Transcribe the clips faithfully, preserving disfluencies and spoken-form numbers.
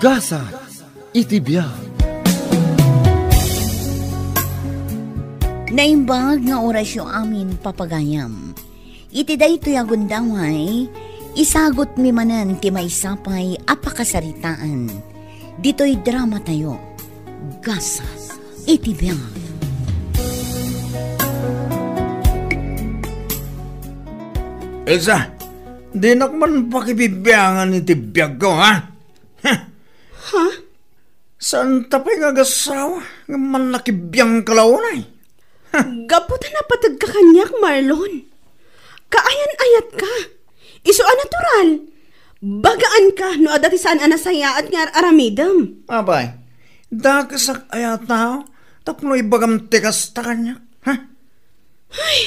Gasat iti biag. Naimbag nga orasyo amin, papagayam. Iti daytoy a gundaway, isagutmi manen ti maysa pay a pakasaritaan. Ditoy dramatayo, Gasat iti biag. Elsa, dinak man pakibibiangan iti biagko, ha? Ha? Ha? Saan ta pay nga agasawa nga mannakibiang ka la unay? Gapu ta napategka kaniak, Marlon. Kaayan-ayatka. Isu a natural. Bagaanka no adda ti saan a nasayaat nga ar-aramidem. Apay, dakesak aya a tao tapno ibagam ti kasta kaniak, ha? Ay.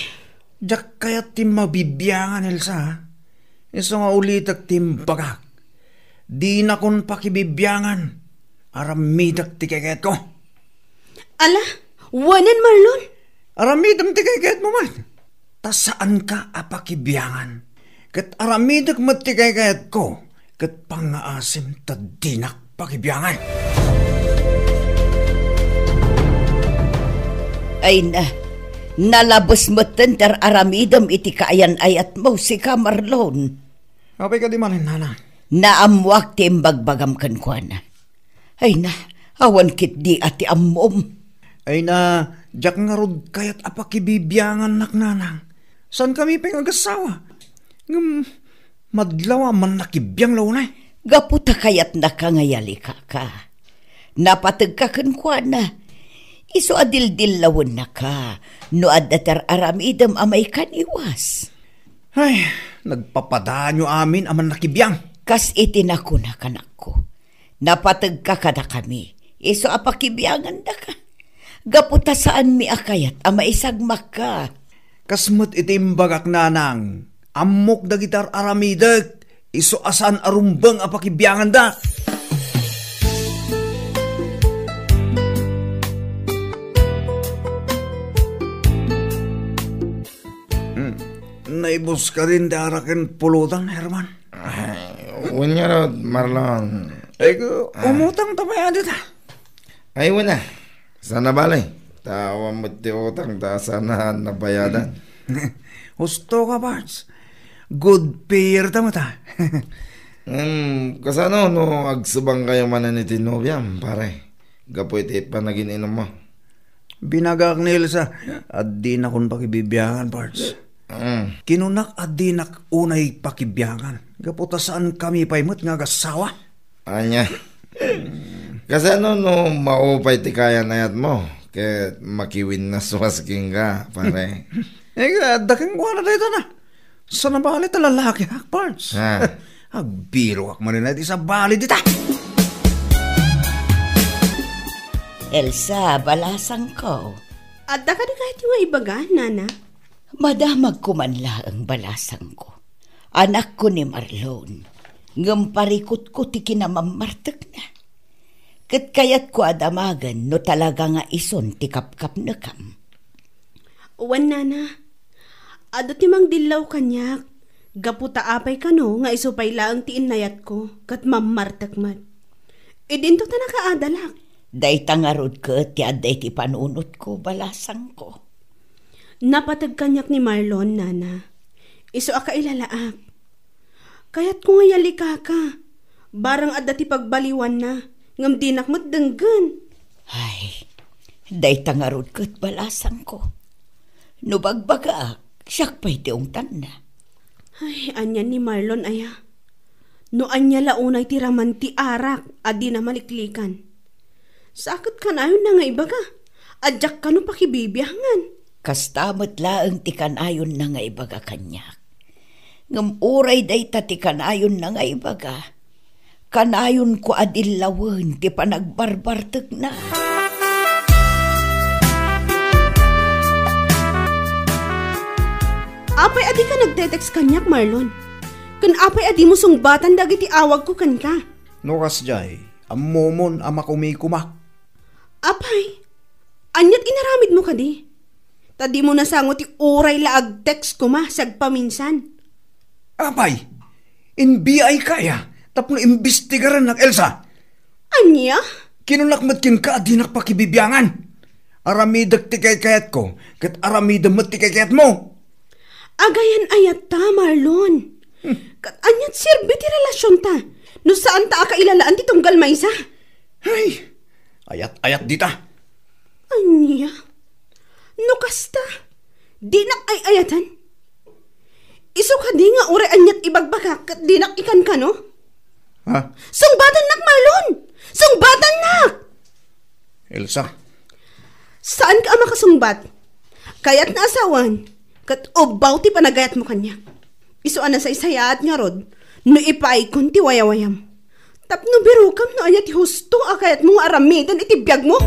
Diak kayat ti mabibiangan, Elsa, ha? Isu nga ulitek ti imbagak. Dinakon pakibibiangan. Aramidek ti kaykayatko. Ala, wanen, Marlon? Aramidem ti kaykayatmo met. Ta saanka a pakibiangan. Ket aramidek met ti kaykayatko, ket pangngaasim ta dinak pakibiangan. Ay na, nalabes metten ti ar-aramidem iti kaayan-ayatmo, sika, Marlon. Apay kadi manen, Nana? Naammoak ti imbagbagam kenkuana. Ay na, awan ketdi a ti ammom. Ay na, diak ngarud kayat a pakibibiangannak, Nanang. Saankami pay nga agasawa. Ngem, madlaw a mannakibiang la unay. Gapu ta kayatnaka nga yalikaka. Napategka kenkuana. Isu a dildillawennaka no adda ti ar-aramidem a maikaniwas. Ay, nagpapadaanyo amin a mannakibiang. Kas iti nakunak, anakko. Napategka kadakami, isu a pakibiangandaka. Gapu ta saanmi a kayat a maisagmakka. Kas met iti imbagak, Nanang, ammok dagiti ar-aramidek, isu a saan a rumbeng a pakibianganda. Hmm. Naibus kadin ti arak ken pulutan, Herman? Ay, wen ngarud, Marlon. Ay, ku-, Ah. umutang ta pay adi ta. Ay, wen a. Saan a bale. Ta awan met ti utang ta saan a nabayadan. Husto ka, Pards. Good payer ta met, ah. Hmm, kasano no agsubangkayo manen iti nobiam, pare? Gapu iti panagin-inummo. Binagak ni Elsa, a dinakon pakibibiangan, Pards. Mm. Kinunak a dinak unay pakibiangan. Gapu ta saankami pay met nga agasawa. Ania? Kasano no maupay ti kayan-ayatmo ket makiwinnaswas kenka, pare? Eh, adda kenkuana dayta na. Saan a bale ta lalakiak, Pards? Ha? Agbiroak manen a di sabali dita. Elsa, balasangko. Adda kadi kayatyo nga ibaga, Nana? Madamagko man laeng, balasangko. Anakko ni Marlon, ngem parikutko ti kinamammartekna. Ket kayatko a damagen no talaga nga isun ti kapkapnekam. Wen, Nana. Adda ti mangdillaw kaniak, gapu ta apay kano nga isu pay laeng ti innayatko, ket mammartek met. Idinto ta nakaadalak. Dayta ngarud ket ti adda iti panunotko, balasangko. Napateg kaniak ni Marlon, Nana. Isu a kailalaak. Kayatko nga yalikaka. Barang adda ti pagbaliwanna, ngem dinak met denggen. Ay, dayta ngarud ket balasangko. No bagbagaak, siak pay ti ungtanna. Ay, anian ni Marlon aya? No ania la unay ti raman ti arak a dina maliklikan. Sa ket kanayonna nga ibaga, a diak kano pakibibiangan. Kasta met laeng ti kanayonna nga ibaga kaniak. Ngem uray dayta ti kanayonna nga ibaga, kanayonko a dillawen ti panagbarbartekna. Apay a dika nagte-text kaniak, Marlon? Ken apay a dimo sungbatan dagiti awagko kenka? No kasdiay, ammomon a makumikumak. Apay, aniat inaramidmo kadi? Ta dimo nasango ti uray la ag-text koma sa agpaminsan. Apay, inbiay kaya tapno imbestigarannak, Elsa? Ania? Kinunak met kenka a dinak pakibibiangan. Aramidek ti kaykayatko, ket aramidem met ti kaykayatmo. Agayan-ayatta, Marlon. Hmm. Ket aniat serbi ti relasionta no saanta a kailalaan ti tunggal maysa? Ay, ayat-ayat dita. Ania? No kasta, dinak ay-ayaten. Isu kadi nga uray aniat ibagbagak ket dinak ikankano? Ha? Sungbatannak, Marlon! Sungbatannak! Elsa. Saanka a makasungbat. Kayatna a sawen, ket ubbaw ti panagayatmo kaniak. Isu a nasaysayaat ngarud no ipaikon ti wayawayam. Tapno birokam no ania ti husto a kayatmo nga aramiden iti biagmo.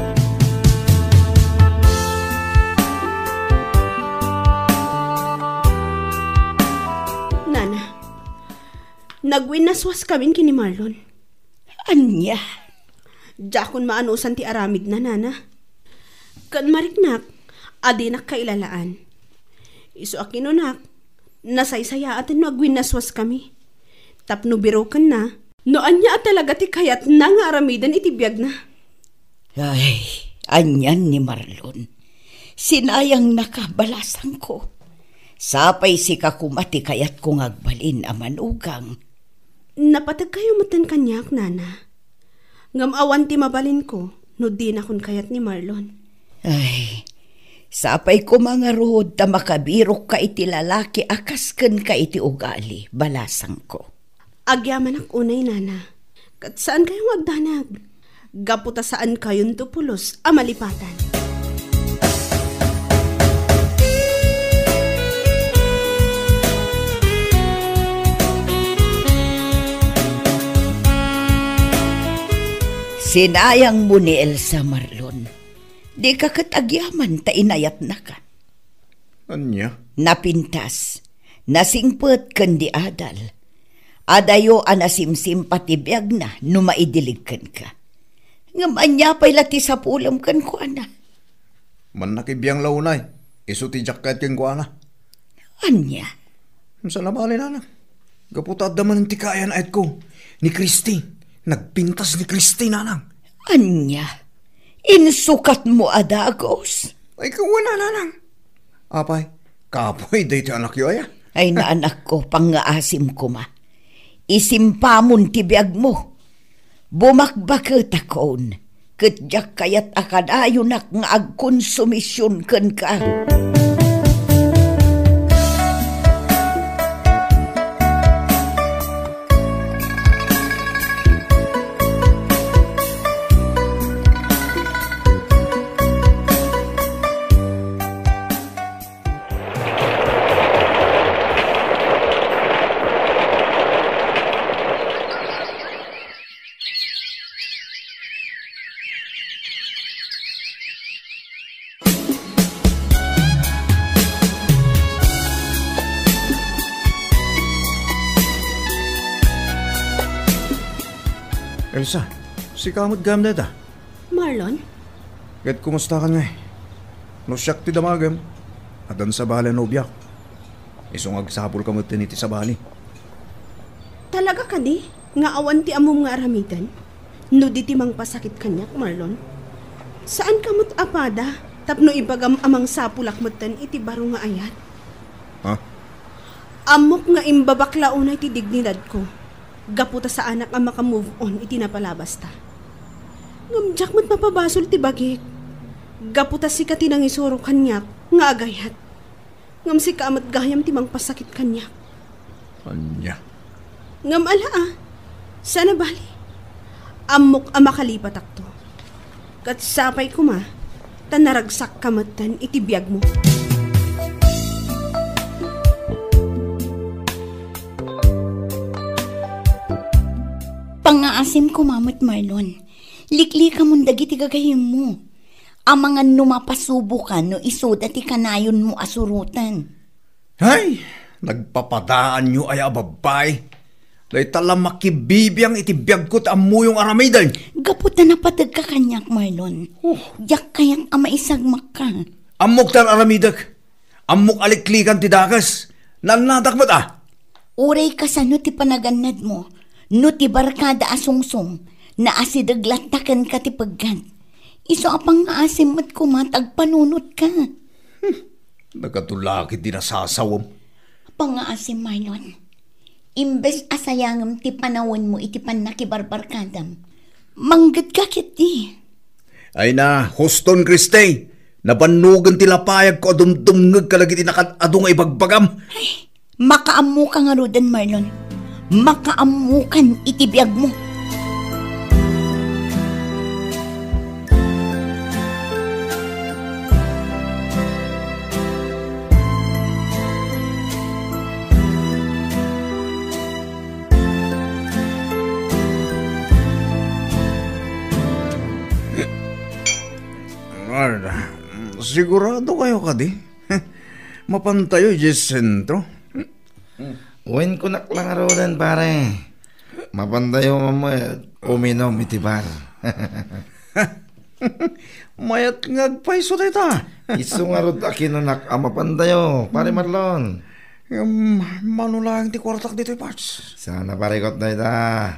Nana, nagwinnaswaskamin ken ni Marlon. Ania? Diakon maanusan ti aramidna, Nana. Ket mariknak a dinak kailalaan. Isu a kinunak, nasaysayaaten no agwinnaswaskami. Tapno birokenna, no ania a talaga ti kayatna nga aramiden iti biagna. Ay, anian ni Marlon. Sinayangnaka, balasangko. Sapay sika koma ti kayatko nga agbalin a manugang. Napategkayo metten kaniak, Nana. Ngem awan ti mabalinko no dinakon kayat ni Marlon. Ay, sapay koma ngarud ta makabirokka iti lalaki a kas kenka iti ugali, balasangko. Agyamanak unay, Nana. Ket saankayo nga agdanag. Gapu ta saankayonto pulos a malipatan. Sinayangmo ni Elsa, Marlon. Dika ket agyaman ta inayatnaka. Ania? Napintas, nasingpet ken di adal. Adayo a nasimsimpa ti biagna no maidilig kenka. Ngem ania pay la ti sapulem kenkuana? Mannakibiang la unay, isu ti diak kayat kenkuana. Ania? Saan a bale, Nanang. Gapu ta adda manen ti kaayan-ayatko ni Christy. Nagpintas ni Christy, Nanang. Ania? Insukatmo a dagus? Ay, kawana, Nanang. Apay, kapoy daytoy anakyo aya? Ay, naanakko, pangngaasim koma. Isimpamon ti biagmo. Bumakbaketakon, ket diak kayat a kadayonak nga agkonsumision kenka. Elsa, sika met gayam dayta? Marlon? Ket kumustakan ngay? No siak ti damagem, addan sabali a nobiak. Isu nga agsapulka metten iti sabali. Talaga kadi nga awan ti ammom nga aramiden? No di ti mangpasakit kaniak, Marlon? Saanka met a pada tapno ibagam a mangsapulak metten iti baro nga ayat? Ha? Ammok nga imbabakla unay ti dignidadko gapu ta saanak a maka-move on iti napalabasta. Ngem diak met mapabasol ti bagik gapu ta sika ti nangisuro kaniak nga agayat. Ngem sika met gayam ti mangpasakit kaniak. Ania? Ngem ala a, saan a bali. Ammok a makalipatakto. Ket sapay koma, ta naragsakka metten iti biagmo. Pangngaasim koma met, Marlon. Liklikamon dagiti gagayyemmo. Amangan no mapasubokan no isuda ti kanayonmo a suroten. Hay, nagpapadaanyo aya a babbai. Dayta la makibibiang iti biagko ti ammoyo nga aramiden. Gapu ta napategka kaniak, Marlon. Oh. Diak kayat a maisagmakka. Ammok ti ar-aramidek. Ammok a liklikan ti dakes. Naannadak met a. Uray kasano ti panagannadmo, no ti barkada a sungsong, Naasideg latta kenka ti peggat. Isu a pangngaasim met koma ti agpanunotka. Hmm, nagadu la ket ti nasasawem. Pangngaasim, Marlon. Imbes a sayangem ti panawenmo iti pannakibarbarkadam, manggetka ketdi. Ay na, huston, Christy! Nabannogen ti lapayagko a dumdumngeg kadagiti nakad-adu nga ibagbagam. Ay, makaammoka ngaruden, Marlon. Makaammokan iti biagmo. Lord, sigurado kayo kadi? Mapantayo idiay sentro? Wen, kunak la ngaruden, pare. Mapantayo met uminom iti bar. Mayat nga agpayso dayta. Isu ngarud a kinunak a mapantayo, pare Marlon. Ngem, mano laeng ti kuartak ditoy, Pards? Saan a parikut dayta.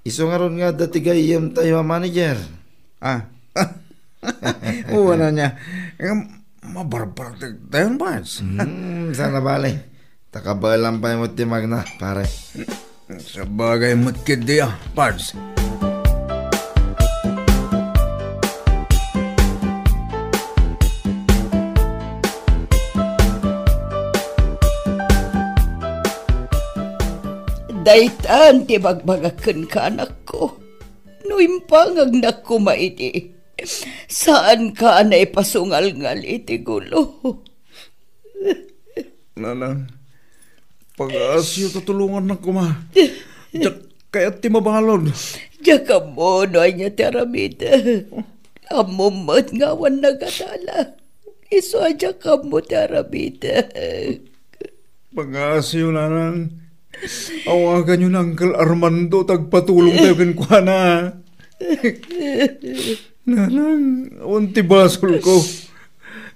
Isu ngarud nga adda ti gayyemtayo a manager. Ah. Wen ania. Ngem, mabarbartek tayon, Pards. Hmm, saan a bale. Ta kabaelan pay met ti magna, pare. Sabagay met ketdi, ah, Pards. Daytan ti bagbagak kenka, anakko. No impangagnak koma idi, saanka a naipasungalngal iti gulo. Nanang, pagaasiyo ta tulongannak koma. Diak kayat ti mabalud. Diak ammo no ania ti aramidek. Ammom met nga awan nagatala. Isu a diak ammo ti aramidek. Pangasiyo, Nanang. Awaganyo ni Uncle Armando, ta agpatulongtayo kenkuana. Nanang, awan ti basolko.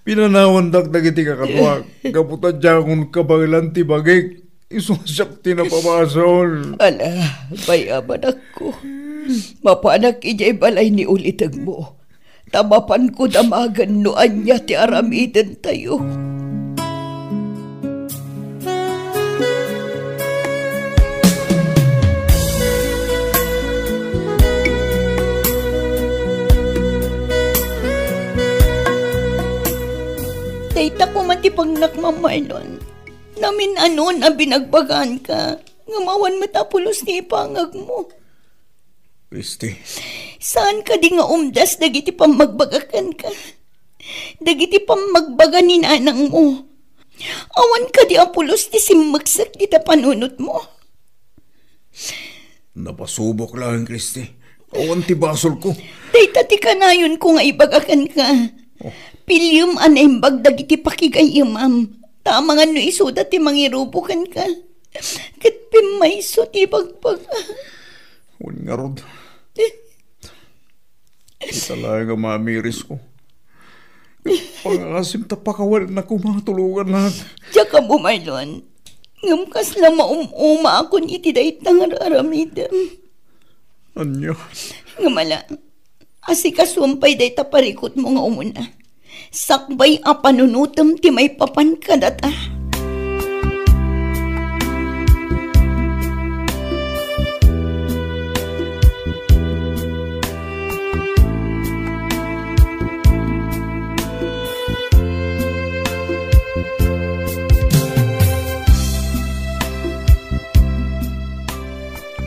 Pinanawandak dagiti kakaduak, gapu ta diakon kabaelan ti bagik. Isu a siak ti napabasol. Ala, bay-am, anakko. Mapanak idiay balay ni ulitegmo. Ta mapanko damagen no ania ti aramidentayo. Dayta koma ti pagnak, Ma'am Marlon. Namin-anon a binagbaganka, ngem awan met a pulos ti ipangagmo. Christy. Saan kadi nga umdas dagiti pammagbagak kenka? Dagiti pammagbaga ni nanangmo? Awan kadi a pulos ti simmeksek dita panunotmo? Napasubok laeng, Christy. Awan ti basolko. Dayta ti kanayonko nga ibaga kenka. Oh. Piliem a naimbag dagiti pakigayyemam. Ta amangan no isuda ti mangirubo kenka. Ket pimmayso ti ibagbaga. Wen ngarud. Ita laeng a mamirisko. Pangaasim ta pakawalennak koma, tulongannak. Diak ammo, Marlon. Ngem kasla maum-umaakon iti dayta nga ar-aramidem. Ania? Ngem ala, asikasuem pay dayta parikutmo nga umuna. Sakbay a panunotem ti maipapan kadata.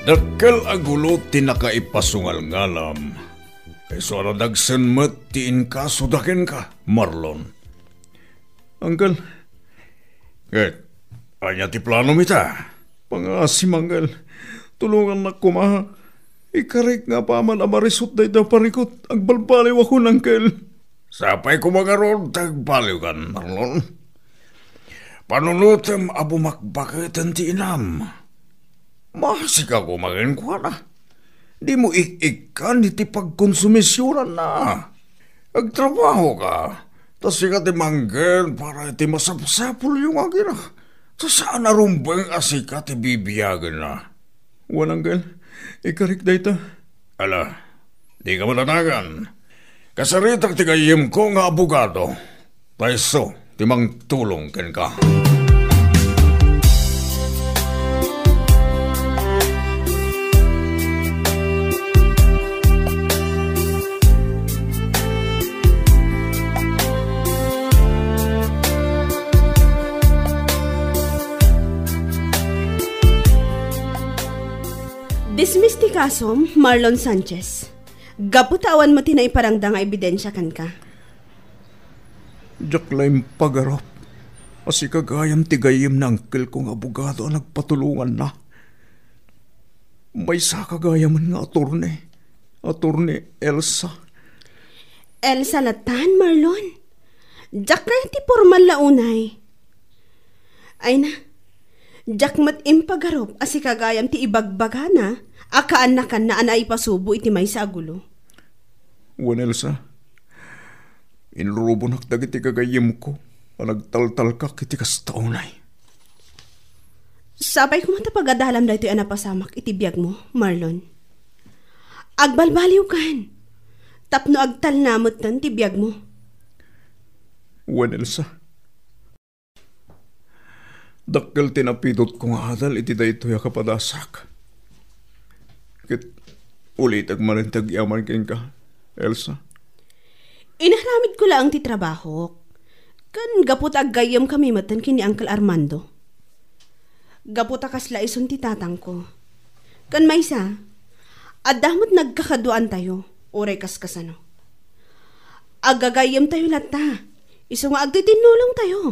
Dakkel a gulo ti nakaipasungalngalam. Isu a nadagsen met ti inkasoda kenka, Marlon. Uncle. Ket, ania ti planom ita? Pangaasim, Uncle. Tulongannak koma. Ikarik nga apaman a marisut dayta parikut, agbalbaliwakon, Uncle. Sapay koma ngarud ta agbaliwkan, Marlon. Panunotem a bumakbaketen ti inam. Maasika koma kenkuana. Dimo ik-ikkan iti pagkonsumisionanna. Agtrabahoka, ta sika ti mangngeg para iti masapsapulyo nga agina. Ta saan a rumbeng a sika ti bibiagenna. Wen, Uncle, ikarik dayta. Ala, Dika madanagan. Kasaritak ti gayyemko nga abogado. Ta isu ti mangtulong kenka. Dismiss ti kasom, Marlon Sanchez. Gapu ta awan met ti naiparangda nga ebidensia kenka. Diak la impagarup a sika gayam ti gayyem ni angkelko nga abogado a nagpatulonganna. Maysaka gayamen nga atorne, Atorne Elsa. Elsa latan, Marlon. Diak kayat ti pormal la unay. Ay na, diak met impagarup a sika gayam ti ibagbagana a kaannakanna a naipasubo iti maysa a gulo. Wen, Elsa, inrurubonak dagiti gagayyemko a nagtaltalkak iti kasta unay. Sapay koma ta pagadalam daytoy a napasamak iti biagmo, Marlon. Agbalbaliwkan tapno agtalna metten ti biagmo. Wen, Elsa, dakkel ti napidutko nga adal iti daytoy a kapadasak. Ket ulitek manen ti agyaman kenka, Elsa. Inaramidko laeng ti trabahok. Ken gapu ta aggayyemkami metten ken ni Uncle Armando. Gapu ta kasla isun ti tatangko. Ken maysa, adda met nagkakaduaantayo, uray kaskasano. Aggagayyemtayo latta, isu nga agtitinnulongtayo.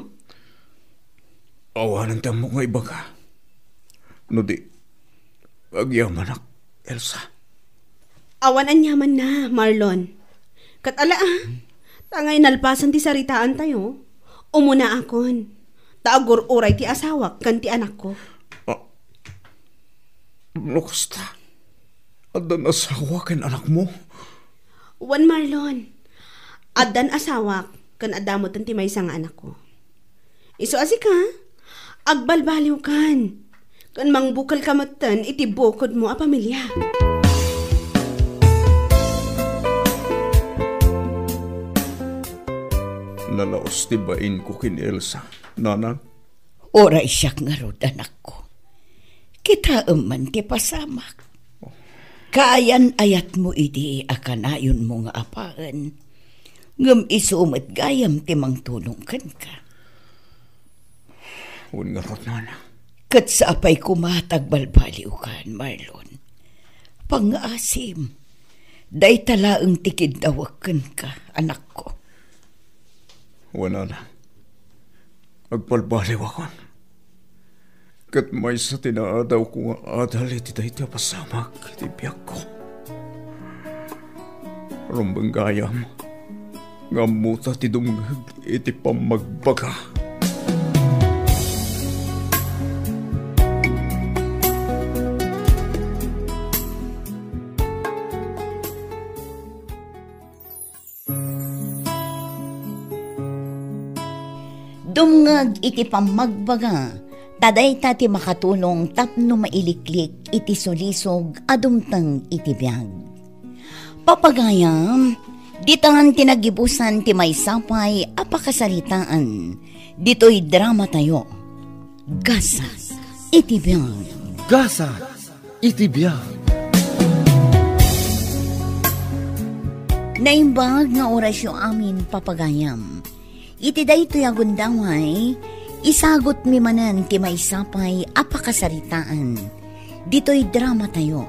Awanen ti ammok nga ibaga. No di, agyamanak, Elsa. Awan aniamanna, Marlon. Ket ala, ah, ta nga inalpasan ti saritaantayo, umunaakon, ta agur-uray ti asawak ken ti anakko. Ah, no kasta, addan asawa ken anakmo? Wen, Marlon. Addan asawak ken adda metten ti maysa nga anakko. Isu a sika, agbalbaliwkan, ken mangbukelka metten iti bukodmo a pamilia. Nalaus ti bainko ken Elsa, nanang. Uray siak ngarud, anakko. Kitaem man ti pasamak. Kaayan-ayatmo idi a kanayonmo nga apaen, ngem isu met gayam ti mangtulong kenka. Wen ngarud, nana. Ket sapay koma ta agbalbaliwkan, Marlon. Pangngaasim, dayta laeng ti kiddawek kenka, anakko. Wen, nana. Agbalbaliwakon. Ket maysa ti naadawko nga adal iti daytoy a pasamak iti biagko. Rumbeng gayam nga ammota ti dumngeg iti pammagbaga. Dumngeg iti pammagbaga, ta dayta ti makatulong tapno mailiklik iti sulisog a dumteng iti biag. Papagayam, ditan ti nagibusan ti maysa pay a pakasaritaan ditoy dramatayo, Gasat iti Biag. Gasat iti Biag. Naimbag nga orasyo amin, papagayam. Iti daytoy a gundaway, isagutmi manen ti maysa pay a pakasaritaan ditoy dramatayo,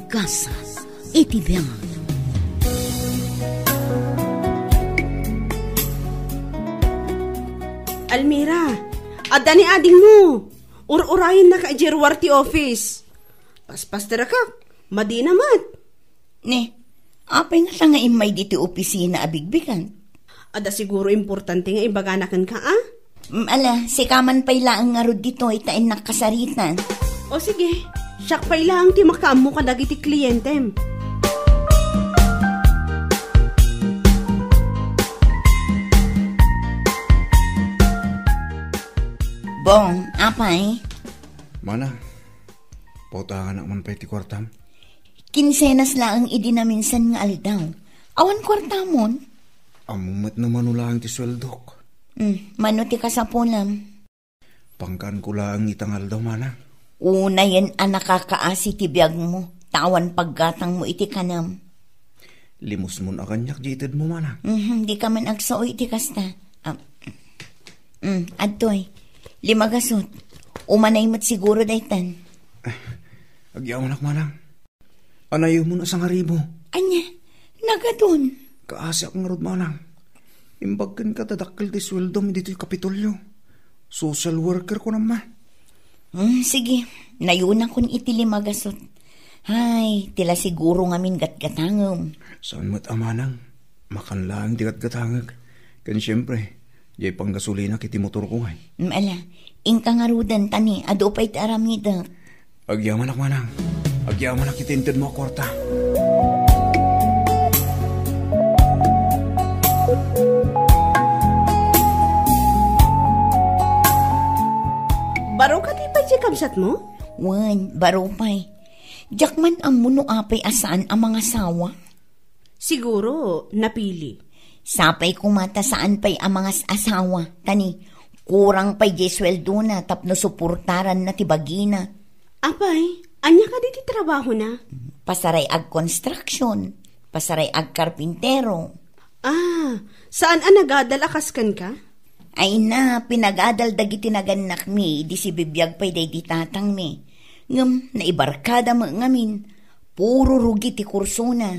Gasat iti Biag. Almira, adda ni adingmo. Ur-urayennak idiay ruar ti office. Paspasterakak, madina met. Ne, apay ngata nga immay ditoy opisina a bigbigan? Adda siguro importante nga ibagana kenka, a? Mm, ala, sika man pay laeng ngarud ditoy ta innak kasaritan. O sige, siak pay laeng ti makaammo kadagiti klientem. Bong, apay? Mana, pautanganak man pay ti kuartam? Kinsenas laeng idi naminsan nga aldaw. Awan kuartamon? Ammom met no mano laeng ti sueldok. Hmm, mano ti kasapulam? Pangkaanko laeng ita nga aldaw, manang. Unayen a nakakaasi ti biagmo, ta awan paggatangmo iti kanam. Limusmon a kaniak di itedmo, manang. Mhm, di ka man agsao iti kasta. Ah, mm, adtoy. Lima gasut. Umanay met siguro daytan. Agyamanak, manang. Anayemon a sangaribu. Ania? Nagadun. Kaasiak ngarud, manang. Imbag kenka ta dakkel ti sueldom ditoy Kapitolyo. Social worker ko naman. Hmm, sige. Nayunakon iti lima gasut. Hay, ti la siguro ngamin gatgatangem. Saan met a, manang? Makan laeng ti gatgatangek. Ken siempre, diay panggasolinak iti motorko ngay. Mm, ala, inka ngaruden, ta ni, adu pay ti aramidek. Agyamanak, manang. Agyamanak iti intedmo a kuarta. Baro kadi pay ti kabsatmo? Wen, baro pay. Diak man ammo no apay a saan a mangasawa. Siguro, napili. Sapay koma ta saan pay a mangas-asawa, ta ni, kurang pay diay sueldona tapno suportaranna ti bagina. Apay, ania kadi ti trabahona? Pasaray agkonstruksion, pasaray agkarpintero. Ah, saan a nagadal a kas kenka? Ay na, pinagadal dagiti nagannakmi idi sibibiag pay daydi tatangmi. Ngem naibarkada met ngamin, puro rugi ti kursona.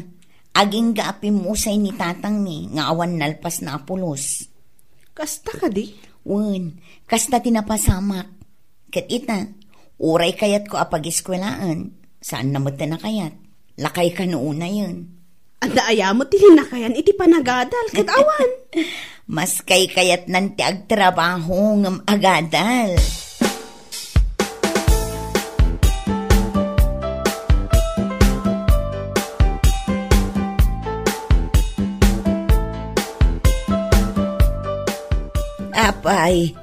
Agingga a pimmusay ni tatangmi nga awan nalpasna a pulos. Kasta kadi? Wen, kasta ti napasamak. Ket ita, uray kayatko a pagiskuelaen, saanna met a kayat. Lakay kano unayen. Adda aya met ti linakayan iti panagadal, ket awan. Mas kaykayatnan ti agtrabaho ngem agadal. Apay,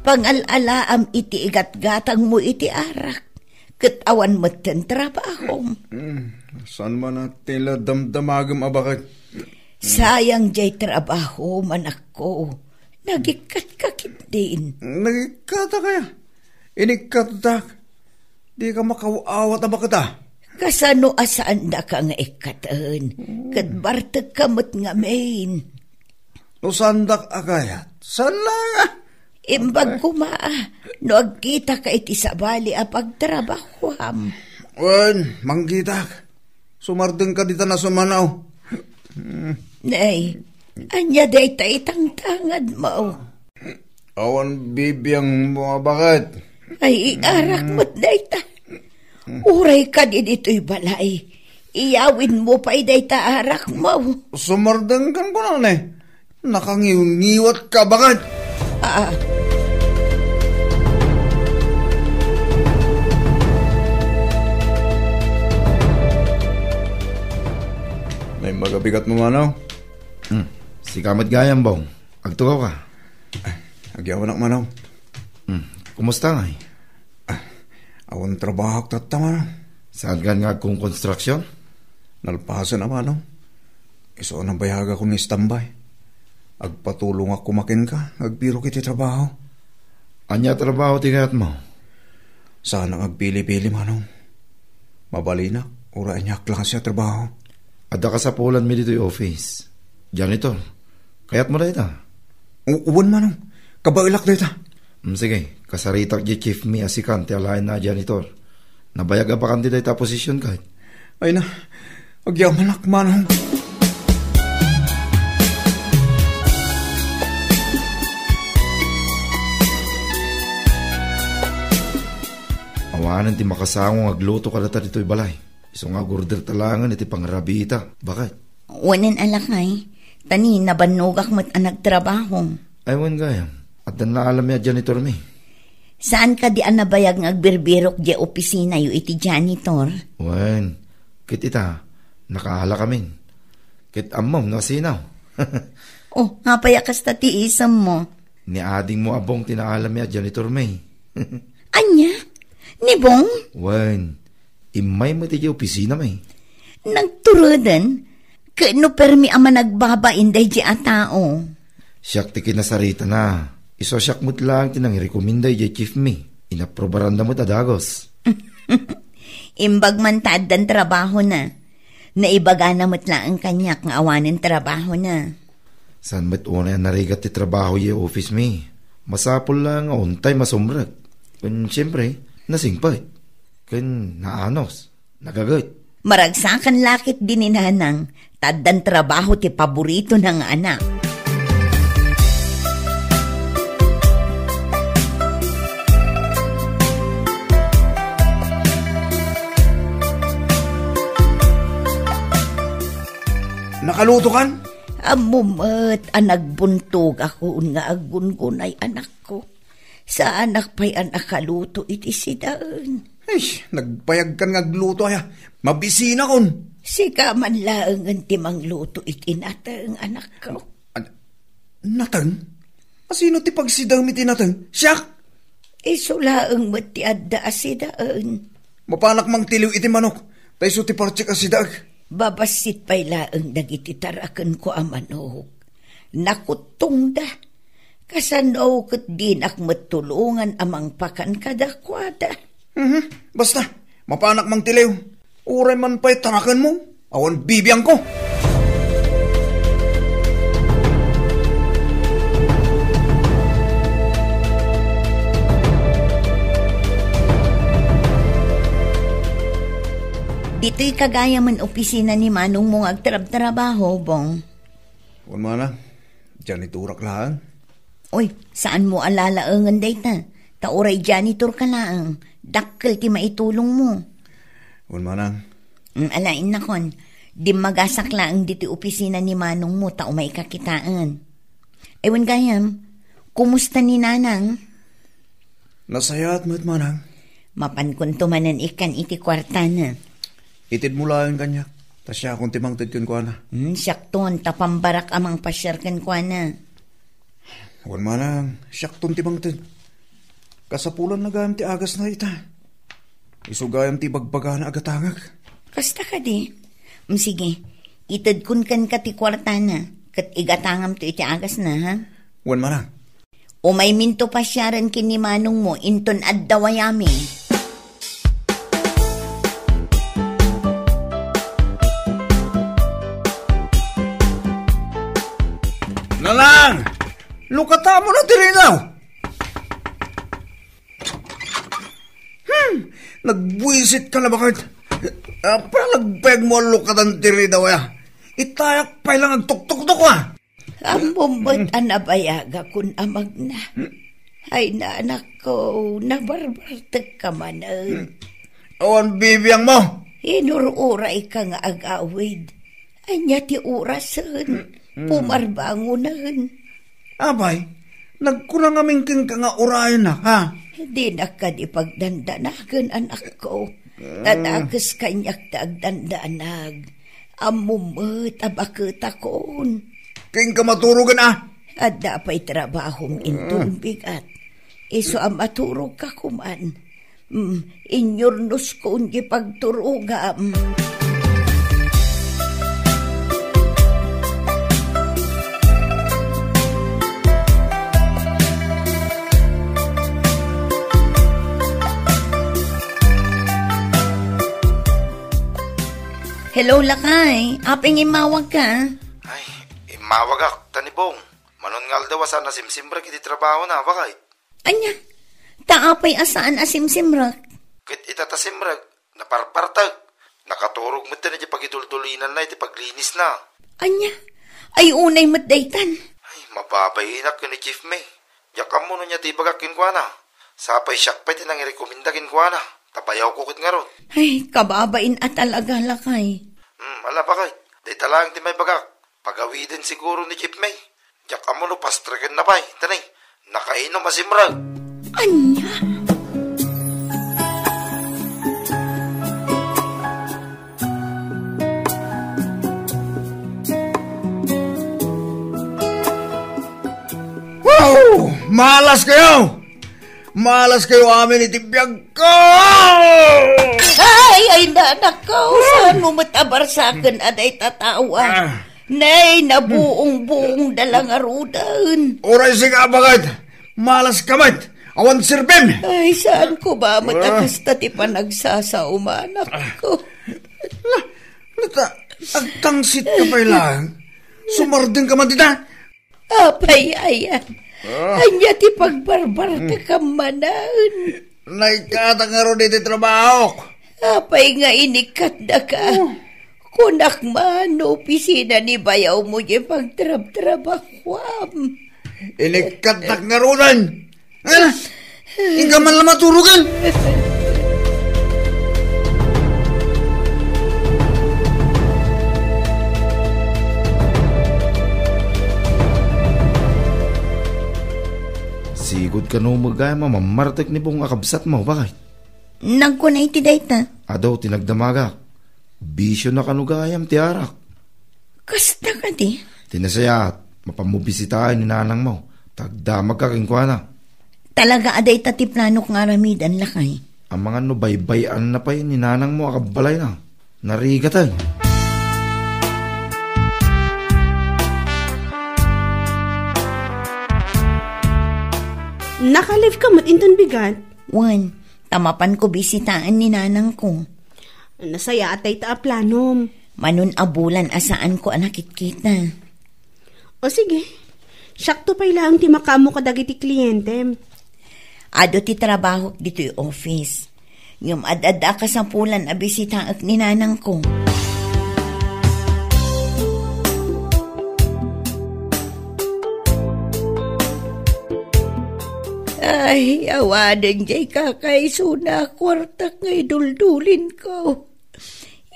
pangal-alaam iti igatgatangmo iti arak. Ket awan metten trabahom. Mm, saan man a ti la damdamagem a baket? Sayang jay trabahom, anakko. Nagikkatka ketdin. Nagikkatak aya? Inikkattak. Dika makaw-awat a baket, a. Kasano a saandaka nga ikkaten? Ket bartekka met ngamin. No saandak a kayat, saan laeng a? Imbag koma, no agkitaka iti sabali a pagtrabahoam. Wen, mangkitak. Sumardengka dita nasumanaw. Nay, ania dayta itangtangad mo? Awan bibiang mo a baket. Ay, arak met dayta. Uray kadi ditoy balay, iyawidmo pay dayta arakmo. Sumardengkan ko na, ne. Nakangiwngiwat ka, baket. Ah. Naimbag a bigat mo, Manong? Hmm. Sika met gayam, Bong. Agtugaw ka. Agyamanak, Manong. Hmm. Kumusta ngay? Ah, awan trabahok tatta, Manong. Saan kan nga agkonkonstruksyon? Nalpasen a, Manong. Isu a nabayagakon nga istambay. Agpatulongak koma kenka nga agbirok iti trabaho. Ania a trabaho ti kayatmo? Saanak nga agpili-pili, Manong. Mabalinak, uray ania a klase a trabaho. Adda kasapulanmi ditoy office. Janitor. Kayatmo dayta? U-, uwan, Manong. Kabaelak dayta. Mm, sige, kasaritak di chief mi a sikan ti alaenna a janitor. Nabayag a bakante dayta a position ket. Ay na, agyamanak, Manong. Awanen ti makasango nga agluto kadata ditoy balay. Isu nga agorder ta laengen iti pangrabiita, baket. Wanen a lakay, ta ni nabannogak met a nagtrabaho. Ay, wen gayam. Addan naalammi a janitor mi. Saan kadi a nabayag nga agbirbirok di opisinayo iti janitor? Wen, ket ita, nakaalakamin. Ket ammom no asino. Oh, apay a kasta ti isemmo? Ni adingmo a Bong ti naalammi a janitor mi. Ania? Ni Bong? Wen, immay met idiay opisinami. Nagturuden, ket no permi a managbabain daydi a tao. Siak ti kinasaritana. Isu a siak met laeng ti nangirekomenda idiay chief mi. Inaprubaranda met a dagus. Imbag man ta addan trabahona. Naibagana met laeng kaniak nga awanen trabahona. Saan met unay a narigat ti trabaho idiay office mi. Masapul laeng nga on time a sumrek. Ken siempre, nasingpet. Ken naanus. Nagaget. Maragsakan la ketdi ni Nanang, ta addan trabaho ti paboritona nga anak. Nakalutokan? Ammom met a nagbuntogakon nga aggungunay, anakko. Saanak pay a nakaluto iti sidaen. Ay, nagbayagkan nga agluto, aya. Mabisinakon. Sika man laengen ti mangluto iti nateng, anakko. An-, nateng? Asino ti pagsidaem iti nateng? Siak? Isu laeng met ti adda a sidaen. Mapanak mangtiliw iti manok, ta isu ti partik a sidaek. Babassit pay laeng dagiti tarakenko a manok. Nakuttongda. Kasano ket dinak met tulongan a mangpakan kadakuada? Mhm. Basta, mapanak mangtiliw. Uray man pay tarakenmo, awan bibiangko. Ditoy kagayamen opisina ni manongmo nga agtrabtrabaho, Bong. Wen, manang, janitorak laeng. Uy, saanmo a lalaengen dayta? Ta uray janitor ka laeng, dakkel ti maitulongmo. Wen, manang. Mm, alaen nakon, dimmagasak laeng ditoy opisina ni manongmo ta umayka kitaen. Ay, wen gayam, kumusta ni Nanang? Nasayaat met, manang. Mapankonto manen ikkan iti kuartana. Itedmo laeng kaniak, ta siakon ti mangted kenkuana. Hmm, siakton, ta pambarak a mangpasiar kenkuana. Wen, manang, siakton ti mangted. Kasapulanna gayam ti agasna ita. Isu gayam ti ibagbagana a gatangek. Kasta kadi? Mm, sige, itedkon kenka ti kuartana, ket igatangamto iti agasna, ha? Wen, manang. Umayminto pasiaren ken ni manongmo inton adda wayami. Nanang! Lukatamo na ti ridaw! Hmm, nagbuisit ka na, baket. Apay a nagbayag mo a lukatan ti ridaw, ya? Itayak pay lang agtuktuktok, a. Ammom met a nabayagakon a magna. Ay, nanakko, nabarbartek ka manen. Awan bibiang mo. Inur-uray ka nga agawid. Ania ti orasen? Pumarbangonen. Apay, nagkuna ngamin kenka nga urayenak, ha? Dinak kadi pagdandanagen, anakko. Ta dakes kaniak ti agdandanag. Ammom met a baketakon. Kenka maturogen, a? Adda pay trabahom inton bigat. Isu a maturogka koman. Mm, inyurnoskon ti pagturogam. Hello, lakay. Apay nga immawagka? Ay, immawagak, ta ni Bong. Manon nga aldaw a saan a simsimrek iti trabahona, baket. Ania? Ta apay a saan a simsimrek? Ket ita ta simrek, naparpartek. Nakaturog met ti pagiduldulinanna iti paglinisna. Ania? Ay, unay met daytan. Ay, mababainak ken ni Chief May. Diak ammo no ania ti ibagak kenkuana. Sapay siak pay ti nangirekomenda kenkuana. Ta bayawko ket ngarud. Ay, kababain a talaga, lakay. Hmm, ala, baket. Dayta laeng ti maibagak. Pagawiden siguro ni Chief May. Diak ammo no pastreken na pay. Tani, nakainom a simrek. Ania? Wow! Malas kayo! Malas kayo amin iti biag ko! Ay, ay, nanakko, saan mo met a barsaken a dayta tawa? Ah. Nay, nabuong-buong da la ngaruden. Uray sika, baket. Malas ka met. Awan serbim. Ay, saan ko ba met a Ah. kasta ti panagsasaom, anakko? Na, nata, agtangsit ka pay lang. Sumardeng ka man dita. Apay, ayan. Ah. Ania ti pagbarbarta Hmm. ka manen? Naikkatak ngarud iti trabahok. Apay nga inikkatdaka? Oh. Kunak man, no opisina ni bayawmo diay pagtrabtrabahuam. Inikkatdak ngaruden. Ala, inka man la maturogen. Sigud kano met gayam a mammartek ni Bong a kabsatmo, baket? Nagkuna iti dayta. Adu ti nagdamagak. Bisio na kano gayam ti arak. Kasta kadi? Ti nasayaat, mapanmo bisitaen ni nanangmo. Tagdamagka kenkuana. Talaga a dayta ti planok nga aramiden, lakay. Amangan no baybay-anna pay ni nanangmo a kabbalayna. Narigaten. Nakalifka met inton bigat? Wen, ta mapanko bisitaen ni nanangko. Nasayaat dayta a planom. Manon a bulan a saanko a nakitkita. O sige, siakto pay laeng ti makaammo kadagiti klientem. Adu ti trabahok ditoy office. Ngem ad-adda a kasapulan a bisitaek ni nanangko. Ay, awanen diay kakaisuna a kuartak nga iduldulin ko.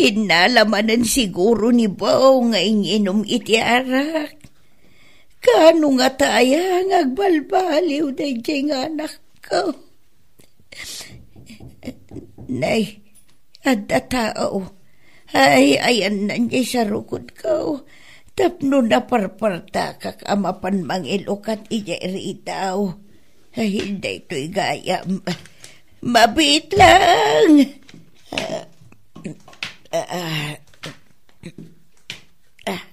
Innala manen siguro ni Bao nga inginom iti arak. Kaano ngata aya nga agbalbaliw daydiay nga anakko? Nay, adda tao. Ay, ayanna diay sarukodko. Tapno naparpartakak a mapan mangilukat idiay ridaw. Ay, daytoy gayam. Mabiit lang. Ah, ah, ah.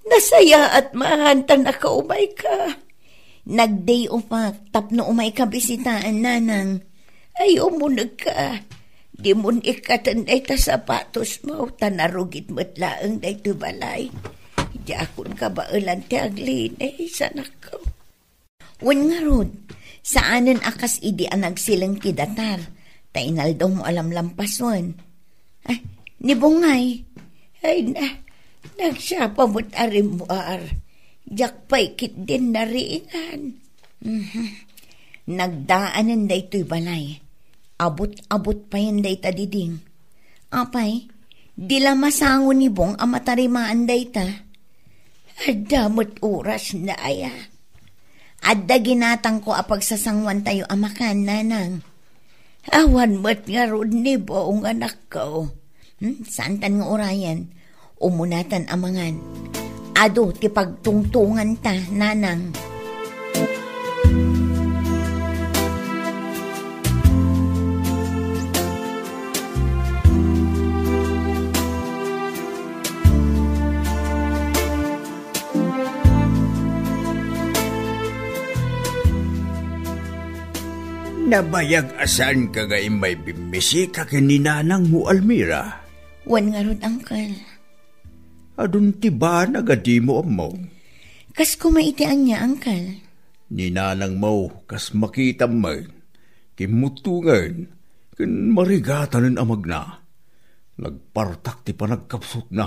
Nasayaat man ta nakaumayka. Nag-day off-ak tapno umayka bisitaen, nanang. Ay, umunegka. Dimon ikkaten dayta sapatosmo, ta narugit met laeng daytoy balay. Diakon kabaelan ti aglinis, anakko. Wen ngarud, saanen a kas idi a nagsileng ti datar, ta inaldaw mo a lamlampasen. Ah, ni Bongay, ay na, nagsapa met a rimmuar. Diak pay ketdin nariingan. Mhm. Nagdaanen daytoy balay. Abut-abut payen dayta diding. Apay, di la masango ni Bong a matarimaan dayta? Adda met orasna aya. Adda ginatangko a pagsasangoantayo a makan, nanang. Awan met ngarud ni Bong, anakko. Hmm, saantan nga urayen. Umunatan a mangan. Adu ti pagtungtunganta, nanang. Nabayag a saanka nga immay bimmisita ken ni nanangmo, Almira? Wen ngarud, Uncle. Adun ti banag a dimo ammo. Kas koma iti ania, Uncle? Ni nanangmo, kas makitam met, kimmuttongen, ken marigatanen a magna. Nagpartak ti panagkapsutna.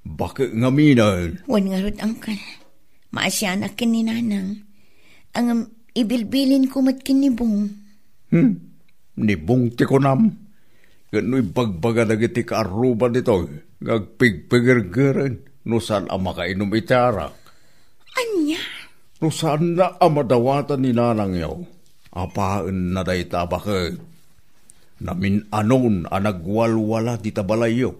Bake ngaminen. Wen ngarud, Uncle. Maasianak ken ni nanang. Ngem ibilbilinko met ken ni Bong. Hmm. Ni Bong ti kunam. Ket no ibagbaga dagiti kaarruba ditoy nga agpigpigergeren no saan a makainom iti arak. Ania? No saanna a madawatan ni nanangyo, apaenna dayta a baket. Namin-anon a nagwalwala dita balayyo.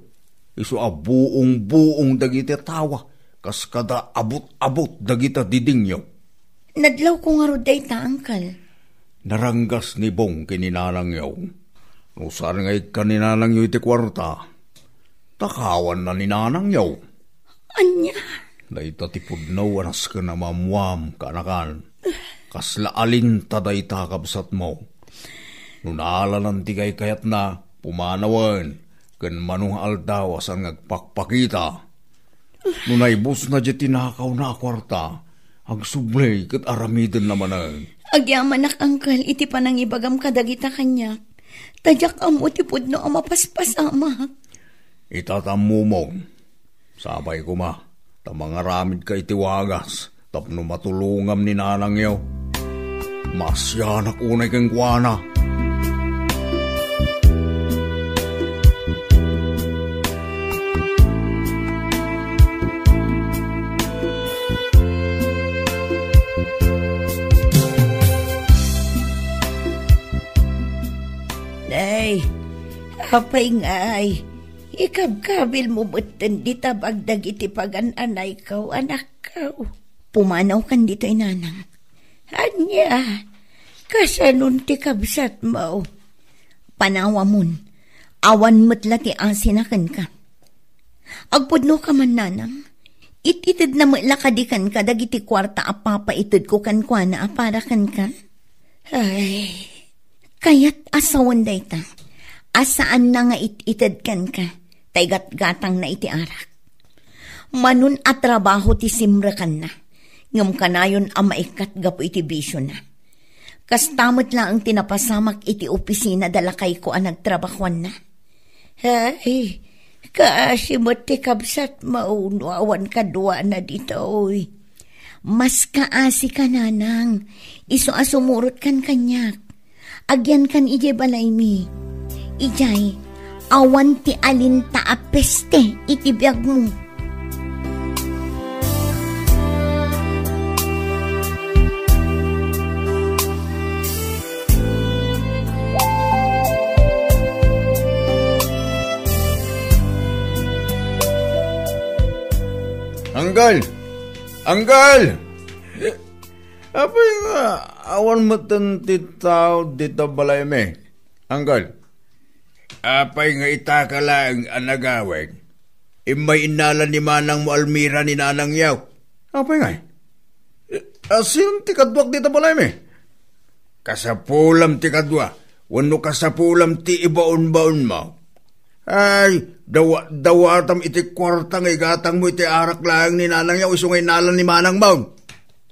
Isu a buong-buong dagiti tawa, kas kada abut-abut dagita didingyo. Nadlawko ngarud dayta, Uncle. Naranggas ni Bong ken ni nanangyo. No saan nga ikkan ni nanangyo iti kuarta, takawanna ni nanangyo. Ania? Dayta ti pudno a nasken a maammuam, kaanakan. Kasla alinta dayta, kabsatmo. No naalanan ti kaykayatna, pumanawen, ken mano nga aldaw a saan nga agpakpakita. No naibusna diay tinakawna a kuarta, agsubli ket aramidenna manen. Agyamanak, angkel, iti panangibagam kadagita kaniak. Ta diak ammo ti pudno a mapaspasamak. Ita ta ammomon. Sapay koma ta mangaramidka iti wagas tapno matulongam ni nanangyo. Maasianak unay kenkuana. Nay, apay ngay, ikabkabilmo metten ti tabag dagiti pagan-anayko, anakko. Pumanawkan ditoy, nanang. Ania, kasanon ti kabsatmo? Panawamon, awan met la ti asina kenka. Agpudnoka man, nanang. It-itedna met la kadi kenka dagiti kuarta a papaitedko kenkuana a para kenka. Ay, kayat a sawen dayta a saanna nga it-ited kenka, ta igatgatangna iti arak. Manon a trabaho ti simrekanna, ngem kanayon a maikkat gapu iti bisiona. Kasta met laeng ti napasamak iti opisina da lakayko a nagtrabahoanna. Ay, kaasi met ti kabsatmo no awan kaduana ditoy. Mas kaasika, nanang, isu a sumurotkan kaniak. Agyankan idiay balaymi. Idiay, awan ti alinta a peste iti biagmo. Anggal! Anggal! Apay nga awan metten ti tao dita balaymi? Anggal, apay nga itaka laeng a nagawid? Immay innala ni manangmo Almira ni nanangyo. Apay ngay? A, sino ti kaduak dita balaymi? Kasapulam ti kadua, wenno kasapulam ti ibaonbaonmo. Ay, dawa-dawatam iti kuarta nga igatangmo iti arak laeng ni nanangyo isu nga innala ni manangmo.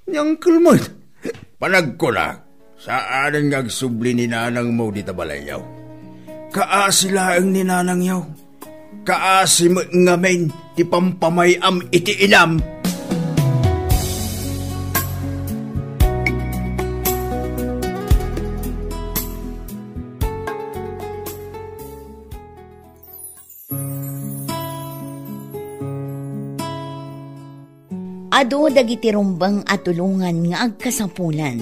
Ni angkelmo. Panagkunak, saanen nga agsubli ni nanangmo dita balayyo. Kaasi laeng ni nanangyo. Kaasi met ngamin ti pampamay-am iti inam. Adu dagiti rumbeng a tulongan nga agkasapulan,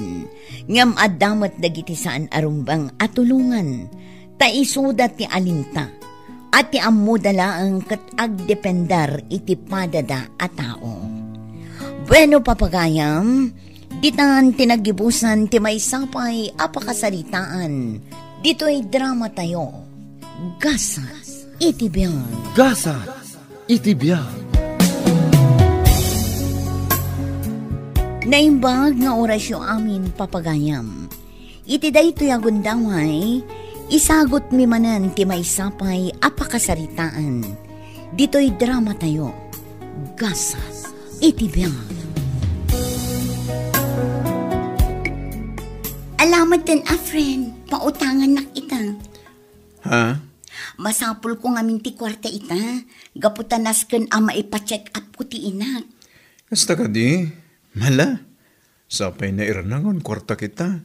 ngem adda met dagiti saan a rumbeng a tulongan, ta isuda ti alinta, a ti ammoda laeng ket agdepender iti padada a tao. Bueno, papagayam, ditan ti naggibusan ti maysa pay a pakasaritaan ditoy dramatayo, Gasat iti Biag. Gasat iti Biag. Naimbag nga orasyo amin, papagayam. Iti daytoy a gundaway, isagutmi manen ti maysa pay a pakasaritaan ditoy dramatayo, Gasat iti Biag. Ala metten a friend, pautangannak ita. Ha? Masapulko ngamin ti kuarta ita, gapu ta nasken a maipa-check up ko ti inak. Kasta kadi? Mala, sapay nairnangon kuartak ita.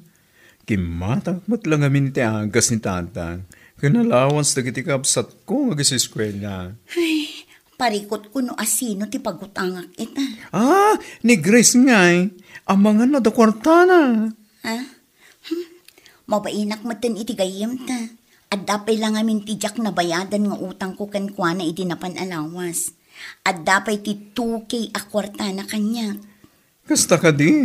Kimmatak met la ngamin ti agas ni tatang, ken allowance dagiti kabsatko nga agiseskuela. Ay, parikutko no asino ti pagutangak ita. Ah, ni Grace ngay, amangan no adda kuartana. Ha? Hmm. Mabainak metten iti gayyemta. Adda pay la ngamin ti diak nabayadan nga utangko kenkuana idi napan a lawas. Adda pay ti two K a kuartana kaniak. Kasta kadi?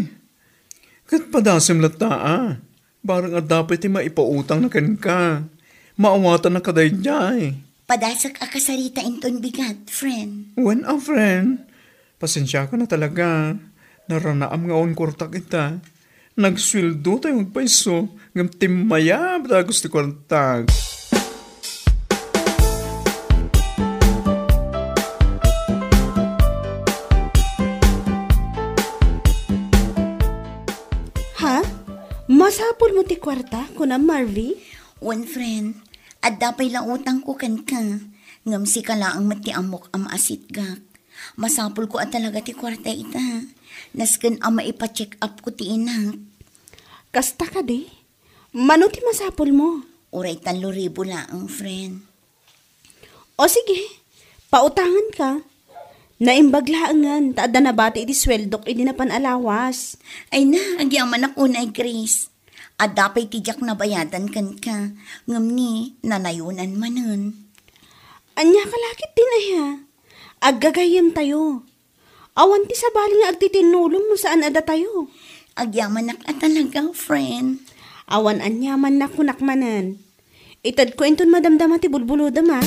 Ket padasem latta a. Barang adda pay ti maipautangna kenka. Maawatan na kadaydiay. Padasek a kasarita inton bigat, friend. Wen a, friend. Pasensiakan a talaga. Naranaam nga awan kuartak ita. Nagsueldo tayo agpayso, ngem timmayab dagus ti kuartak. Ha? Masapul mo ti kuarta, kuna Marvy? Wen, friend. Adda pay la utangko kenka. Ngem sika laeng met ti ammok a maasitgak. Masapulko a talaga ti kuarta ita. Nasken a maipa-check up ko ti inak. Kasta kadi? Mano ti masapul mo? Uray tallo ribu laeng, friend. O sige, pautangan ka. Naimbag laengen, ta adda nabati iti sueldok idi napan a lawas. Ay na, agyamanak unay, Grace. Adda pay ti diak nabayadan kenka, ngem ni nanayonan manen. Ania ka lakit din aya? Aggagayyem tayo. Awan ti sabali nga agtitinnulong no saan a datayo. Agyamanak a talaga, friend. Awan aniaman na kunak manen. Itedko inton madamdama ti bulbulodem, a.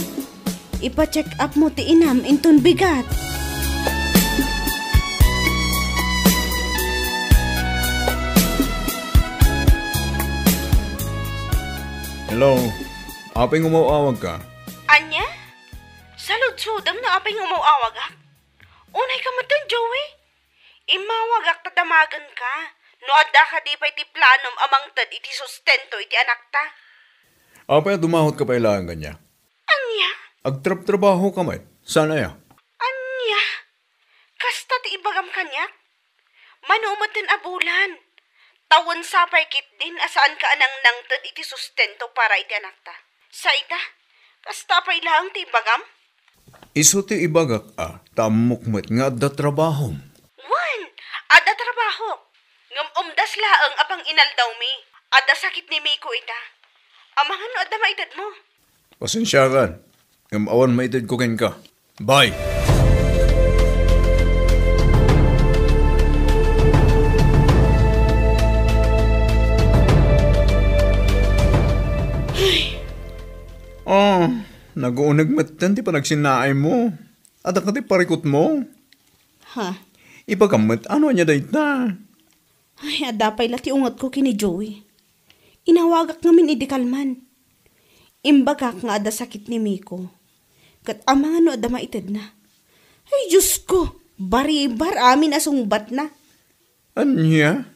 Ipa-check up mo ti inam inton bigat. Hello. Apay nga umaw-awag ka? Ania? Saludsodem no apay nga umaw-awagak? Unay ka metten, Joey. Immawagak ta damagenka no adda kadi pay ti planom a mangted iti sustento iti anakta. Apay a dumahot ka pay laeng kaniak? Ania? Agtrabtrabaho ka met. Saan aya? Ania? Kasta ti ibagam kaniak? Mano metten a bulan. Tawen sapay ketdin a saanka a nangnangted iti sustento para iti anakta. Sa ita, kasta pay laeng ti ibagam? Isu ti ibagak a, ta ammok met nga adda trabahom. Wen, adda trabahok. Ngem umdas laeng a panginaldawmi. Adda sakit ni Miko ita. Amangan no adda maitedmo. Pasensiakan, ngem awan maitedko kenka. Bye! Ah, naguuneg metten ti panagsinnaaymo. Adda kadi parikutmo? Ha? Ibagam met, ano ania dayta? Ay, adda pay la ti ungetko ken ni Joey. Inawagak ngamin idi kalman. Imbagak nga adda sakit ni Miko. Ket amangan no adda maitedna. Ay, Diosko! Baribar amin a sungbatna. Ania?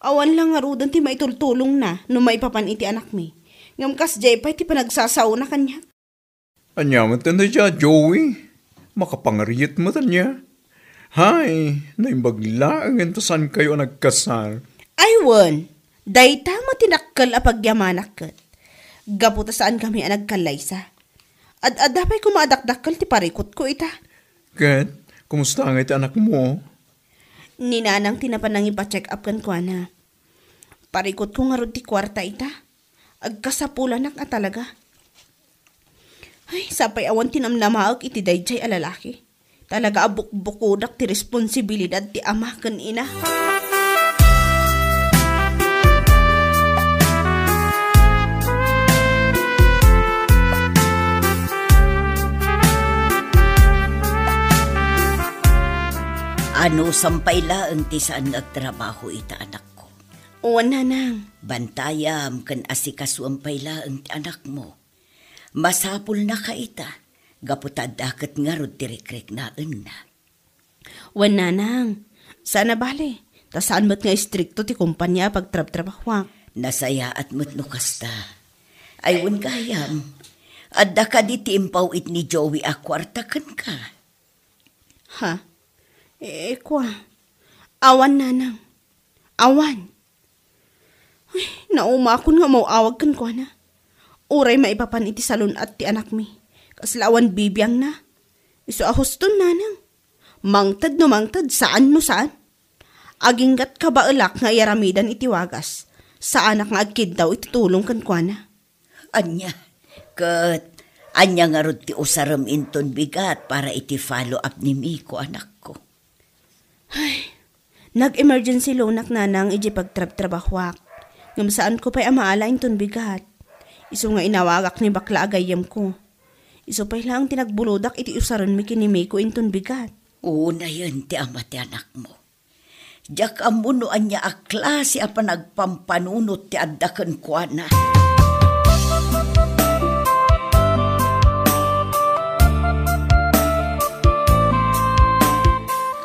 Awan la ngaruden ti maitultulongna no maipapan iti anakmi. Ngem kasdiay pay ti panagsasaona kaniak. Ania met dayta, Joey? Makapangariet met ania? Hay, naimbag laeng ta saankayo a nagkasar. Ay wen, dayta met ti dakkel a pagyamanak ket. Gapu ta saankami a nagkallaysa. Ad-adda pay koma a dakdakkel ti parikutko ita. Ket, kumusta ngay ti anakmo? Ni Nanang ti napan nangipa-check up kenkuana. Parikutko ngarud ti kuarta ita. Agkasapulanak a talaga. Ay, sapay awan ti namnamaek iti daydiay a lalaki. Talaga a bukbukodak ti responsibilidad ti ama ken ina. Anusam pay laeng ti saan nga agtrabaho ita, anakko. Wen, Nanang. Bantayam ken asikasuem pay laeng ti anakmo. Masapulnaka ita, gapu ta adda ket ngarud ti rikriknaenna. Wen, Nanang. Saan a bale, ta saan met nga istrikto ti kompania a pagtrabtrabahoak. Nasayaat met no kasta. Ay, wen gayam, adda kadi ti impaw-it ni Joey a kuarta kenka? Ha? E, kua. Awan, Nanang. Awan. Ay, naumakon nga umaw-awag kenkuana. Uray maipapan iti salun-at ti anakmi. Kasla awan bibiangna. Isu a huston, Nanang. Mangted no mangted, saan no saan. Aginggat kabaelak nga iyaramidan iti wagas. Saanak nga agkiddaw iti tulong kenkuana. Ania? Ket ania ngarud ti usarem inton bigat para iti follow-up ni Miko, anakko? Ay, nag-emergency loanak, Nanang, idiay pagtrabtrabahoak. Ngem saanko pay a maala inton bigat. Isu nga inawagak ni bakla a gayyemko. Isu pay laeng ti nagbulodak iti usarenmi ken ni Miko inton bigat. Unayen ti ama ti anakmo. Diak ammo no ania a klase a panagpampanunot ti adda kenkuana.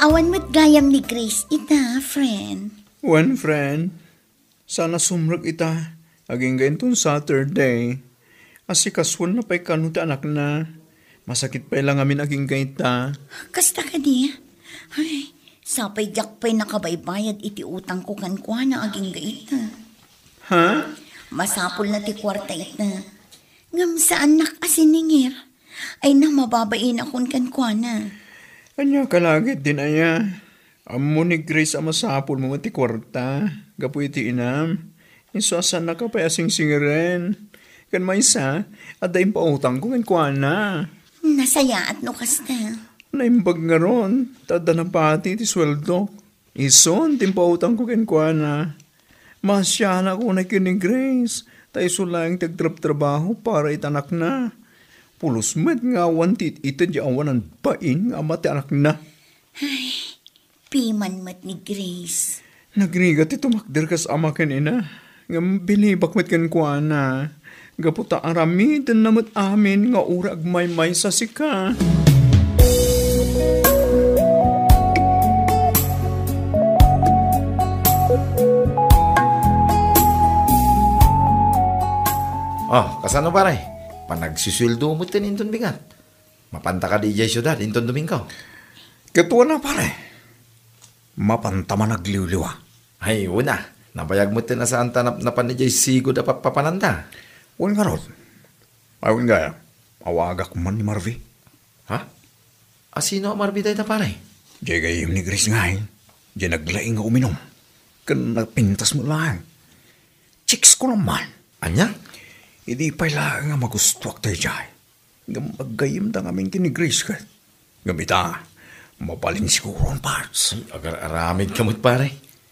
Awan met gayam ni Grace ita, friend. Wen, friend. Saan a sumrek ita, agingga inton Saturday. Asikasuenna pay kano ti anakna. Masakit pay la ngamin agingga ita. Kasta kadi? Ay, sapay diak pay nakabaybayad iti utangko kenkuana agingga ita. Ha? Masapulna ti kuarta ita. Ngem saannak a siningir. Ay, na, mababainak kenkuana. Ania ka la ketdin aya? Ammo ni Grace a masapulmo met ti kuarta gapu iti inam. Isu a saannaka pay a singsingiren. Ken maysa, adda impautangko kenkuana. Nasayaat no kasta. Naimbag ngarud, ta adda napati ti sueldok. Isun ti impautangko kenkuana. Maasianak unay ken ni Grace, ta isu laeng ti agtrabtrabaho para iti anakna. Pulos met nga awan ti it-ited ya awanan bain nga ama ti anakna. Ay, piman met ni Grace. Nagrigat ti tumakder kas ama ken ina, ngem bilibak met kenkuana. Gapu ta aramidenna met amin nga uray agmaymaysa sika. Oh, kasano, pare? Panagsusueldo met ken inton bigat. Mapanta kadi idiay siudad inton Domingo? Ket wen a, pare. Mapanta man agliwliwa. Ay, wen a. Nabayag met ti nasaanta napnapan idiay sigud a pappapananda. Wen ngarud. Ay, wen gayam, awagak man ni Marvy. Ha? Asino a Marvy dayta, pare? Diay gayyem ni Grace ngay. Diay naglaing nga uminum. Ken napintas met laeng. Chicks ko naman. Ania? Idi pay laeng nga magustuak daydiay. Ngem aggayyemda ngamin ken ni Grace ket. Ngem ita, mabalin siguron, Pards. Ay, agar-aramid ka met, pare.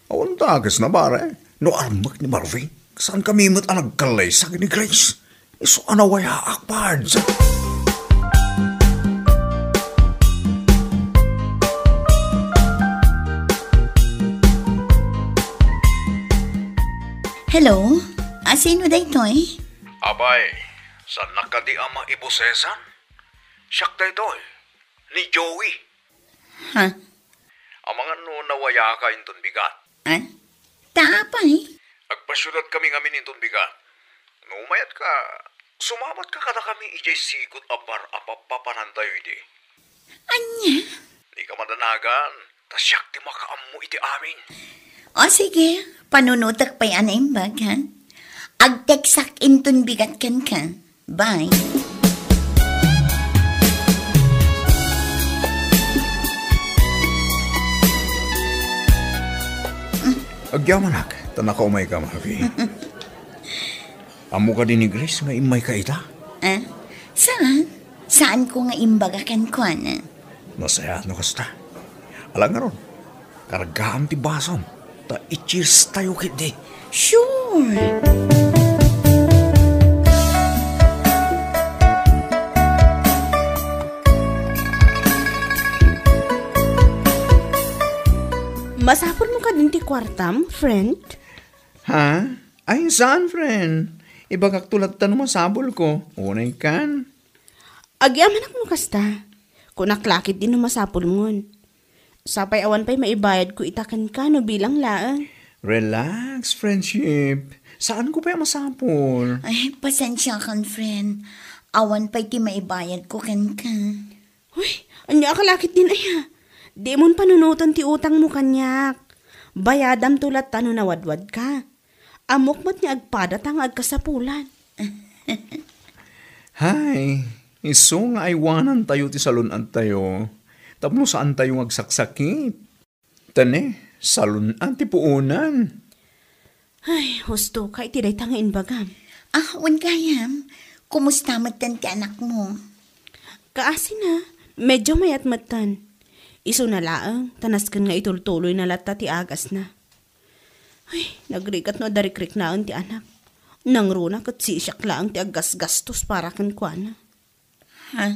Awan ta, kasna, pare. No armek ni Marvin, saan kami met a nagkallaysa ken ni Grace? Isu a nawayaak, Pards. Hello? Asino daytoy? Abay, saannak kadi a maibosesan? Siak daytoy, ni Joey. Ha? Amangan no nawayaka inton bigat. Ah? Ta apay? Agpasiudad kami ngamin inton bigat. No umayatka, sumabatka kadakami idiay sigud a bar a pappapanantayo idi. Ania? Dika madanagan, ta siak ti makaammo iti amin. O sige, panunotek pay a naimbag, ha? Agteksak inton bigat kenka. Bye. Agyamanak, ta nakaumayka, Marvin. Ammo kadi ni Grace nga immayka ita? Ah, saan? Saanko nga imbaga kenkuana. Nasayaat no kasta. Ala ngarud, kargaam ti basom, ta i-cheers tayo ketdi. Sure! Masapul mo kadin ti kuartam, friend? Ha? Ay, saan, friend? Ibagakto latta no masapulko. Unay kan? Agyamanak no kasta. Kunak lakit din no masapulmon. Sapay awan pay maibayadko ita kenka no bilang laeng. Relax, friendship. Saanko pay a masapul? Ay, pasensiakan, friend. Awan pay ti maibayadko kenka. Uy, ania ka lakit din aya? Dimon panunoten ti utangmo kaniak. Bayadamto latta no nawadwadka. Ammok met nga agpada ta nga agkasapulan. Hay, isu nga aywanantayo ti salun-adtayo tapno saantayo nga agsaksakit. Ta ne, salun-at ti puonan. Ay, husto ka iti dayta nga imbagam. Ah, wen gayam, kumusta metten ti anakmo? Kaasina, medyo mayat metten. Isuna laeng, ta nasken nga itultuloyna latta ti agasna. Ay, nagrigat no adda rikriknaen ti anak. Nangruna ket sisiak laeng ti aggasgastos para kenkuana. Ha?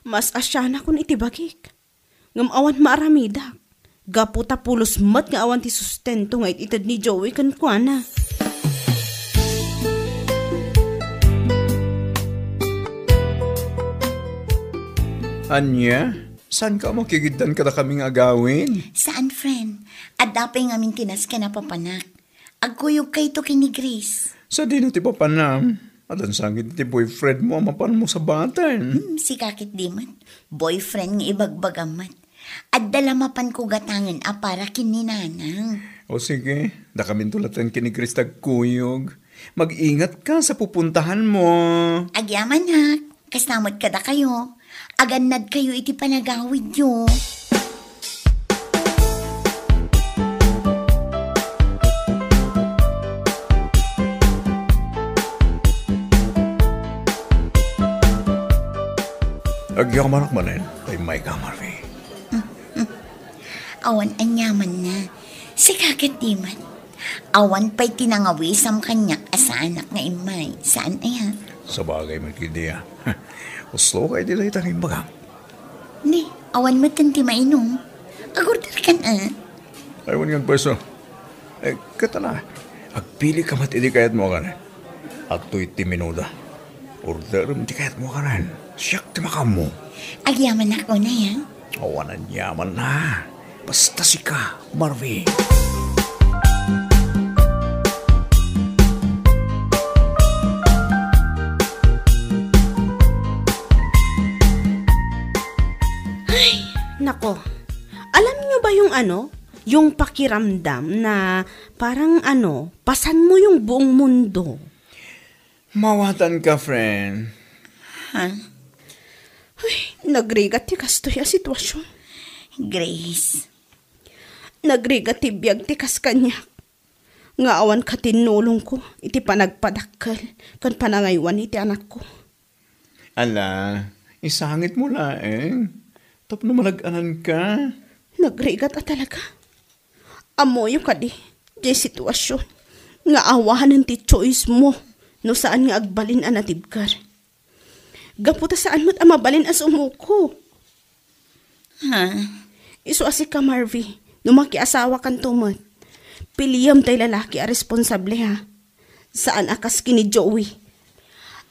Mas asianakon iti bagik. Ngem awan maaramidak. Gapu ta pulos met nga awan ti sustento nga it-ited ni Joey kenkuana. Ania? Saanka a makigiddan kadakami nga agawid? Saan, friend. Adda pay ngamin ti nasken a papanak. Agkuyogkayto ken ni Grace. Sadino ti papanam? Addan sangit ti boyfriend mo a mapanmo sabaten. Hmm, sika ket di met. Boyfriend nga ibagbagam met. Adda la mapanko gatangen a para ken ni Nanang. O sige, dakaminto latten ken ni Grace ti agkuyog. Mag-ingatka sa pupuntahanmo. Agyaman, ha? Kasla met kadakayo, agannadkayo iti panagawidyo. Agyamanak manen, ta immayka, Marvin. Awan aniamanna. Sika ket di met. Awan pay ti nangawisam kaniak a saanak nga immay. Saan aya? Sabagay met ketdi a. Usto kay di dayta nga imbagam. Ni, awan met ti mainum. Agorder kan a. Ay, wen nga agpwesto. Eh, ket ala, agpili ka met idi kayatmo a kanen. Adtoy ti menuda. Orderem ti kayatmo a kanen. Siak ti makaammo. Agyamanak unay, a? Awan aniamanna. Basta sika, Marvin. Ay, nako. Alam niyo ba yung ano? Yung pakiramdam na parang ano, pasan mo yung buong mundo. Mawatanka, friend. Ha? Ay, nagrigat ti kastoy a sitwasyon. Grace. Nagrigat ti biag ti kas kaniak. Nga awan katinnulongko iti panagpadakkel ken panangaywan iti anakko. Ala, isangitmo laeng. Tapno malag-ananka. Nagrigat a talaga. Ammoyo kadi, diay sitwasyon nga awanen ti choice mo no saan nga agbalin a natibker. Gapu ta saan met a mabalin a sumuko. Ha? Isu a sika, Marvy, no makiasawakanto met, piliem tay lalaki a responsable, ha? Saan a kas ken ni Joey.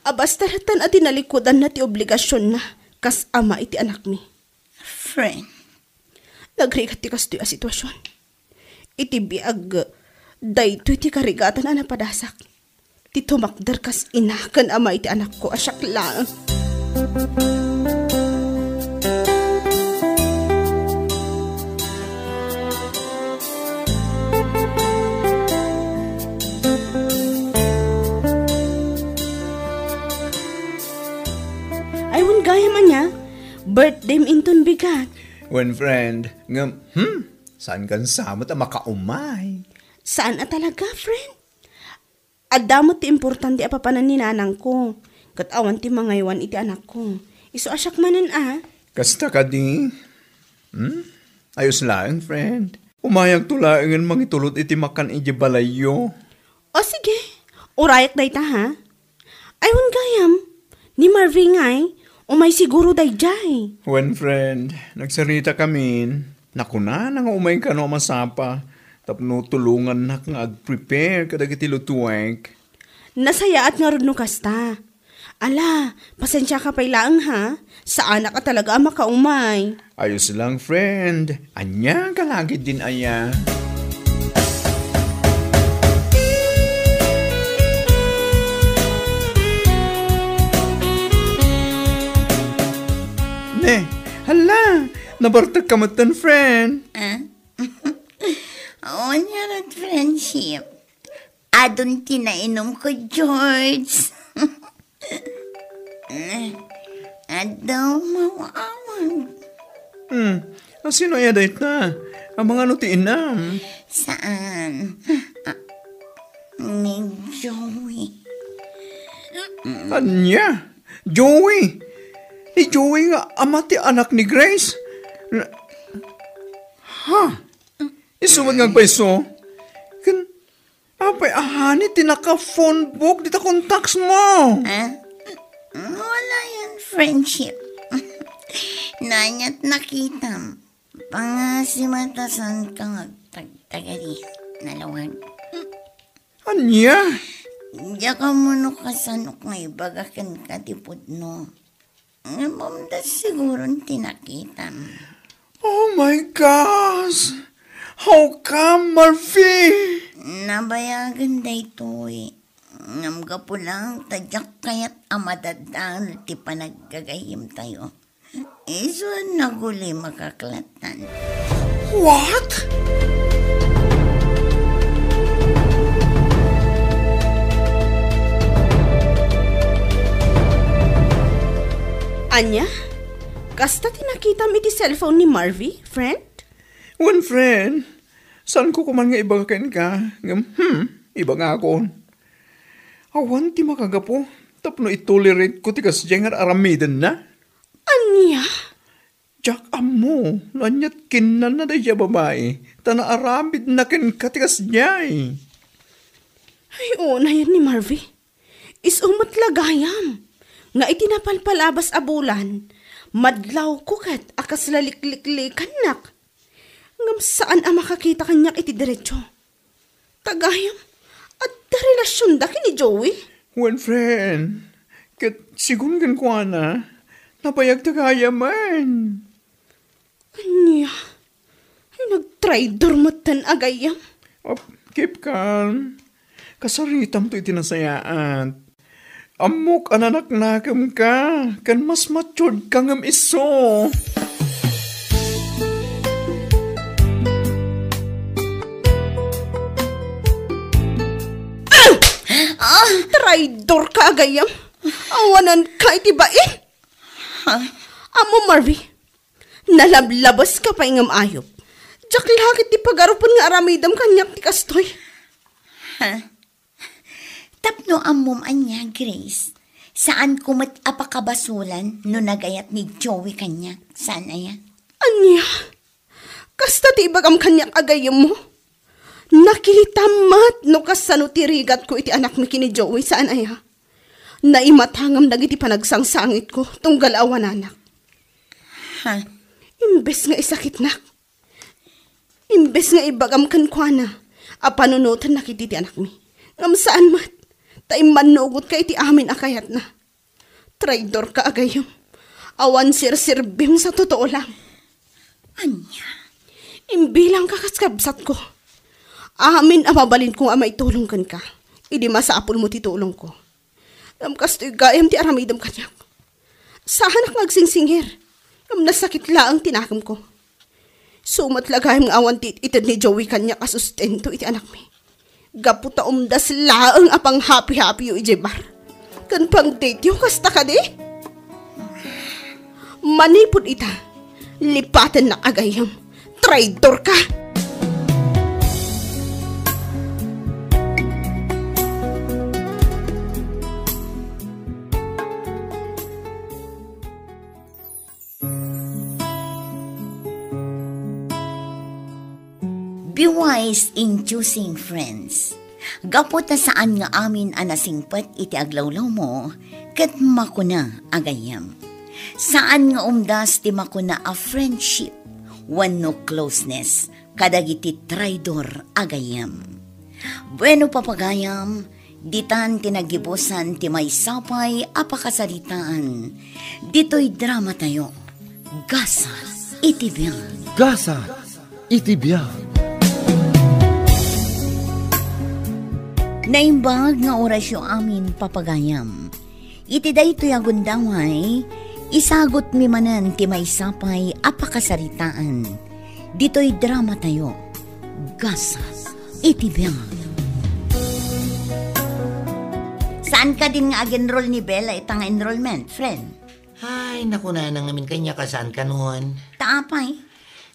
A basta latta a tinalikudanna ti obligasionna kas ama iti anakmi. Friend. Nagrigat ti kastoy a sitwasyon. Iti biag, daytoy ti karigatan a napadasak. Ti tumakder kas ina ken ama iti anakko a siak laeng. Ay, wen gayam ania, birthdayem inton bigat. Wen, friend, ngem, hmm, saan kan sa met a makaumay? Saan a talaga, friend? Adda met ti importante a papanan ni nanangko, ket awan ti mangaywan iti anakko. Isu a siak manen a. Kasta kadi? Hmm? Ayos laeng, friend. Umayakto laengen mangitulod iti makan idiay balayyo. O sige, urayak dayta, ha? Ay, wen gayam, ni Marvy ngay, umay siguro daydiay. Wen, friend, nagsaritakamin. Nakunana nga umay kano a masapa tapno tulongannak nga ag-prepare kadagiti lutuek. Nasayaat ngarud no kasta. Ala, pasensiaka pay laeng, ha? Saanak a talaga a makaumay. Ayos lang, friend. Ania ka lagi din aya? Ne, hala, nabartek ka metten, friend. Ah? Ania ret, friendship? Adun ti nainumko, George. Adda maawag. Hmm, a sino aya dayta? Amangan no ti inam? Saan? Ah, ni Joey. Ania? Joey? Ni Joey nga ama ti anak ni Grace? Na-, ha? Isu met nga agpayso? Ken, Apay a honey ti naka-phone book dita contacts mo? Ah? Wala yan, friendship. Nanyat nakitam. Pangasimatasan ka nga agtagtagari. Nalawag. Ania? Diak ammo no kasano nga ibaga kenka ti pudno. Ngem umdas siguron ti nakitam. Oh my gosh! How come, Murphy? Nabayagen daytoy. Ngem gapu lang ta diak kayat a madadael ti panaggagayyemtayo. Isu a naguli makaklatan. What? Ania? Kasta ti nakitam iti cellphone ni Marvy, friend? Wen, friend, saanko koma nga ibaga kenka, ngem, hmm, ibagakon. Awan ti makagapu tapno itolerate ko ti kasdiay nga ar-aramidenna. Ania? Diak ammo no aniat kinnanna daydiay a babai, ta naaramidna kenka ti kasdiay. Ay, unayen ni Marvy. Isu met la gayam nga iti napalpalabas a bulan, madlawko ket a kasla likliklikannak. Ngem saan a makakita kaniak iti derecho. Ta gayam, adda relasionda ken ni Joey? Wen, friend, ket sigun kenkuana, nabayagta gayamen. Ania? Ay, nagtraidor metten a gayam. Oh, keep calm. Kasaritamto iti nasayaat. Ammok a nanaknakemka, ken mas matured ka ngem isu. Ah! Traidor ka, agayam. Awanan ka iti bain. Ha? Amo, Marvy, nalablabas ka pay ngem ayup. Diak la ket ti pagarupen nga aramidem kaniak ti kastoy. Ha? Tapno ammom ania, Grace, saanko met a pakabasolan no nagayat ni Joey kaniak, saan aya? Ania? Kasta ti ibagam kaniak a gayyemmo? Nakitam met no kasano ti rigatko iti anakmi ken ni Joey, saan aya? Naimatangam dagiti panagsangsangitko tunggal awananak. Ha? Imbes nga isakitnak, imbes nga ibagam kenkuana a panunotennak iti ti anakmi, ngem saan met, ta immannugotka iti amin a kayatna. Traidor ka, agayem. Awan serserbim sa totoo lang. Ania? Imbilangka kas kabsatko. Amin a mabalinko a maitulong kenka, idi masapulmo ti tulongko. Ngem kastoy gayam ti aramidem kaniak. Saanak nga agsingsingir, ngem nasakit laeng ti nakemko. Isu met la gayam nga awan ti ited ni Joey kaniak a sustento iti anakmi. Gapu ta umdas laeng a panghapi-hapiyo idiay bar ken pang-dateyo, kasta kadi? Manipud ita, lipatennak a gayyem. Traidor ka! Be wise in choosing friends. Gapu ta saan nga amin a nasingpet iti aglawlawmo, ket makuna a gayyem. Saan nga umdas ti makuna a friendship wenno closeness kadagiti traidor a gayyem. Bueno, papagayam, ditan ti naggibusan ti maysa pay a pakasaritaan. Ditoy dramatayo, Gasat iti Biag. Gasat iti Biag. Naimbag nga orasyo amin, papagayam. Iti daytoy a gundaway, isagutmi manen ti maysa pay a pakasaritaan. Ditoy dramatayo, Gasat iti Biag. Saan kadin nga ag-enroll ni Bella ita nga enrollment, friend? Ay, nakunana ngamin kaniak a saan kanon. Ta apay?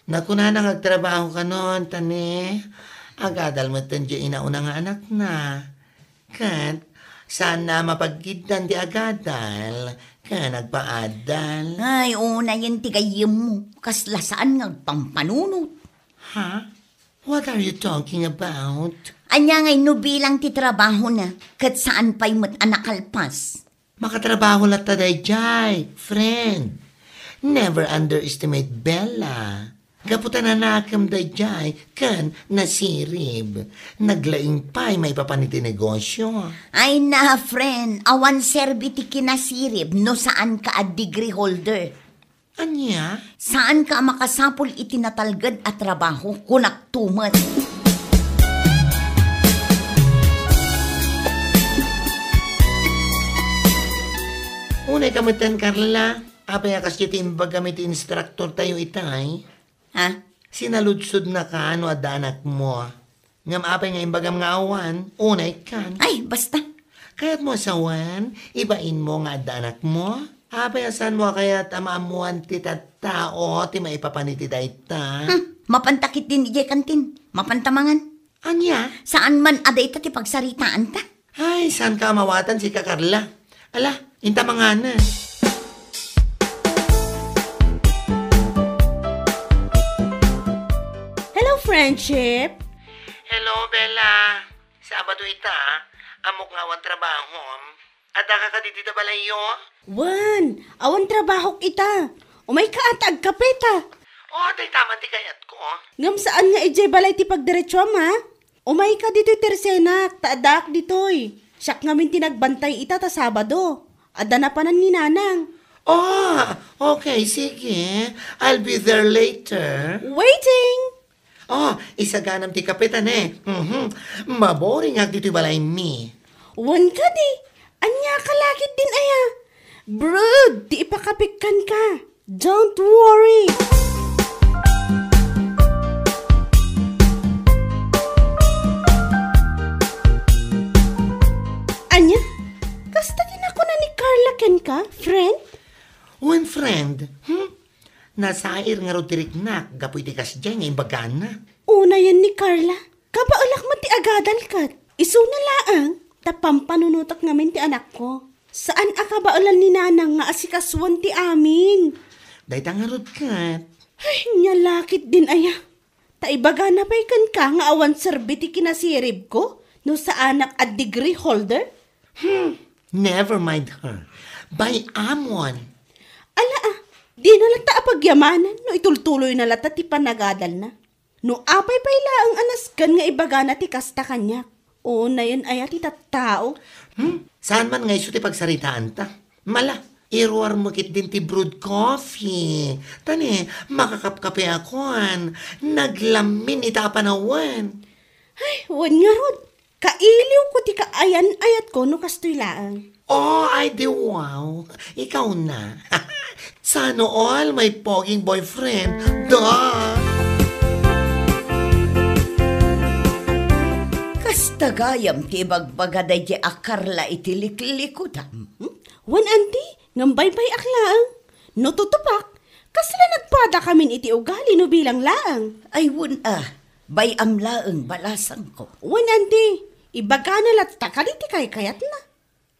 Nakunana nga agtrabaho kanon, ta ne, agadal metten diay inauna nga anakna. Ket, saanna a mapagiddan ti agadal ken agpaaddal. Ay, unayen ti gayyemmo, kasla saan nga agpampanunot. Ha? What are you talking about? Ania ngay no bilang ti trabahona, ket saan pay met a nakalpas? Makatrabaho latta daydiay, friend. Never underestimate Bella. Gapu ta nanakem daydiay ken nasirib. Naglaing pay maipapan iti negosyo. Ay na, friend, awan serbi ti kinasirib no saanka a degree holder. Ania? Saanka a makasapul iti natalged a trabaho, kunak tumet. Unay ka metten, Carla. Apay a kasdi ti imbagam iti instructor tayo itay? Ha? Sinaludsodnaka no adda anakmo. Ngem apay nga imbagam nga awan, unay kan. Ay, basta. Kayatmo a sawen, ibainmo nga adda anakmo? Apay a saanmo a kayat a maammoan ti tattao ti maipapan iti dayta? Hmm, mapanta ketdin idiay kantin. Mapanta mangan. Ania? Saan man a dayta ti pagsaritaanta. Ay, saanka a mawatan, sika, Carla. Ala, inta manganen. Hello, friendship. Hello, Bella. Sabado ita, ammok nga awan trabahom. Addaka kadi dita balayyo? Wen, awan trabahok ita. Umayka a ta agkapeta. Oh, dayta man ti kayatko. Ngem saan nga idiay balay ti pagdiretsuam, ha? Umayka ditoy tersenak, ta addaak ditoy. Siak ngamin ti nagbantay ita ta Sabado. Adda napanan ni Nanang. Oh, okay, sige. I'll be there later. Waiting! Oh, isaganam ti kape ta ne. Mhm. Maboring ak ditoy balaymi. Wen kadi, ania ka lakit din aya? Brood, ti ipakapikkan ka. Don't worry. Ania? Kasta ti nakuna ni Carla kenka, friend? Wen, friend. Hmm? Nasair ngarud ti riknak gapu iti kasdiay nga imbagana. Unayen ni Carla, kabaelak met ti agadal ket. Isuna laeng, ta pampanunotek ngamin ti anakko. Saan a kabaelan ni Nanang nga asikasuan ti amin. Dayta ngarud ket. Ay, nia lakit din aya. Ta ibagana pay kenka nga awan serbi ti kinasiribko no saanak a degree holder? Hmm, never mind her. Bay-amon. Ala, ah, dina latta a pagyamanan no itultuloyna latta ti panagadalna. No apay pay laeng a nasken nga ibagana ti kasta kaniak. Unayen aya ti tattao? Hmm, saan man nga isu ti pagsaritaanta? Mala, iruarmo ketdin ti brewed coffee. Ta ne, makakapkapeakon. Naglamin ita a panawen. Ay, wen ngarud. Kailiwko ti kaayan-ayatko no kastoy laeng. Oh, ay di wow. Ikaw na. Sana all my poging boyfriend. Da! Kasta gayam ti ibagbaga daydiay a Carla iti liklikudam. Hmm? Wen, anti, ngem baybayak laeng. No tutupak, kasla nagpadakamin iti ugali no bilang laeng. Ay, wen a, bay-am laeng, balasangko. Wen, anti, ibagana latta kadi ti kaykayatna.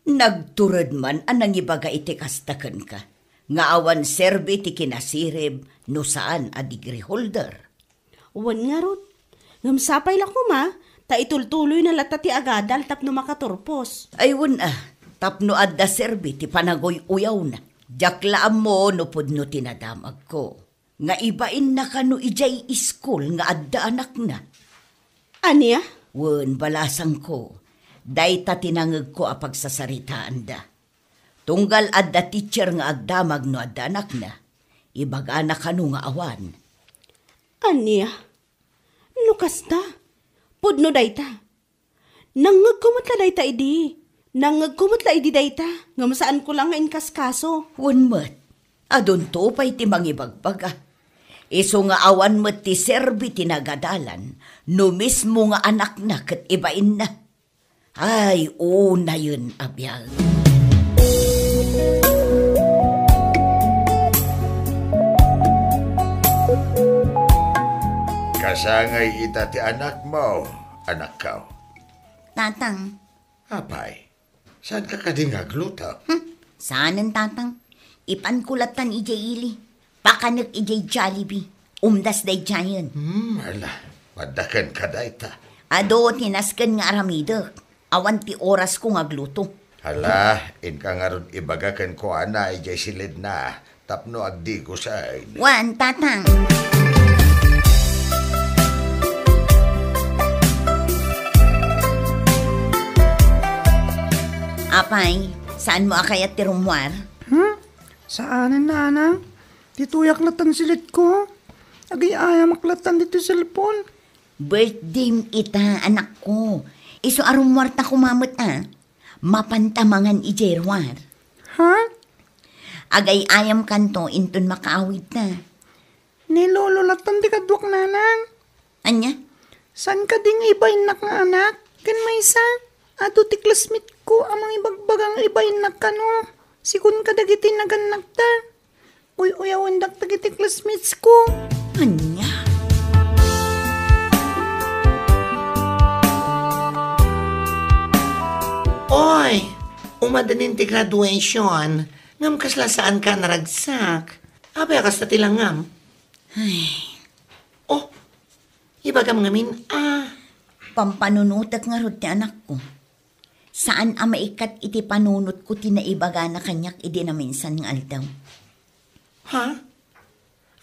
Nagtured man a nangibaga iti kasta kenka, nga awan serbi ti kinasirib no saan a degree holder. Wen ngarud, ngem sapay la koma, ta itultuloyna latta ti agadal tapno makaturpos. Ay, wen a, tapno adda serbi ti panaguy-uyawna. Diak la ammo no pudno ti nadamagko nga ibainna kano idiay iskul nga adda anakna. Ania? Wen, balasangko, dayta ti nangegko a pagsasaritaanda. Tunggal adda teacher nga agdamag no adda anakna, ibagana kano nga awan. Ania? No kasta, pudno dayta. Nangngegko met la dayta idi. Nangngegko met la idi dayta, ngem saanko la nga inkaskaso. Wen met, adunto pay ti mangibagbaga. Isu nga awan met ti serbi ti nagadalan, no mismo nga anakna ket ibainna. Ay, unayen a biag. Kasangay ita ti anakmo, anakko. Tatang. Apay, saanka kadi nga agluto? Hmm, saanen, Tatang. Ipanko lattan idiay ili. Pakanek idiay Jollibee. Umdas daydiayen. Hmm, ala, maddaken ka dayta. Adu ti nasken nga aramidek. Awan ti orasko nga agluto. Hala, inka ngarud ibaga kenkuana idiay siledna tapno agdigusen. Wen, Tatang. Apay, saanmo a kayat ti rummuar? Hmm? Saanen, Nanang. Ditoyak latan siledko. Agay-ayamak latan ditoy cellphone. Birthdayem ita, anakko. Isu a rummuarta koma met a. Mapanta mangan idiay ruar. Ha? Agay-ayamkanto inton makaawidta. Ni Lolo latan ti kaduak, Nanang. Ania? Saan kadi nga ibainnak nga anak? Ken maysa, adu ti classmate ko a mangibagbaga nga ibainnak kano. Sigun kadagiti nagannakta. Uy-uyawendak dagiti classmates ko. Ania? Oy, umadanin ti graduation, ngem kasla saanka a naragsak. Apay a kasta ti langngam? Ay. Oh, ibagam ngamin a. Pampanunotek ngarud ti anakko. Saan a maikkat iti panunotko ti naibagana kaniak idi naminsan nga aldaw. Ha?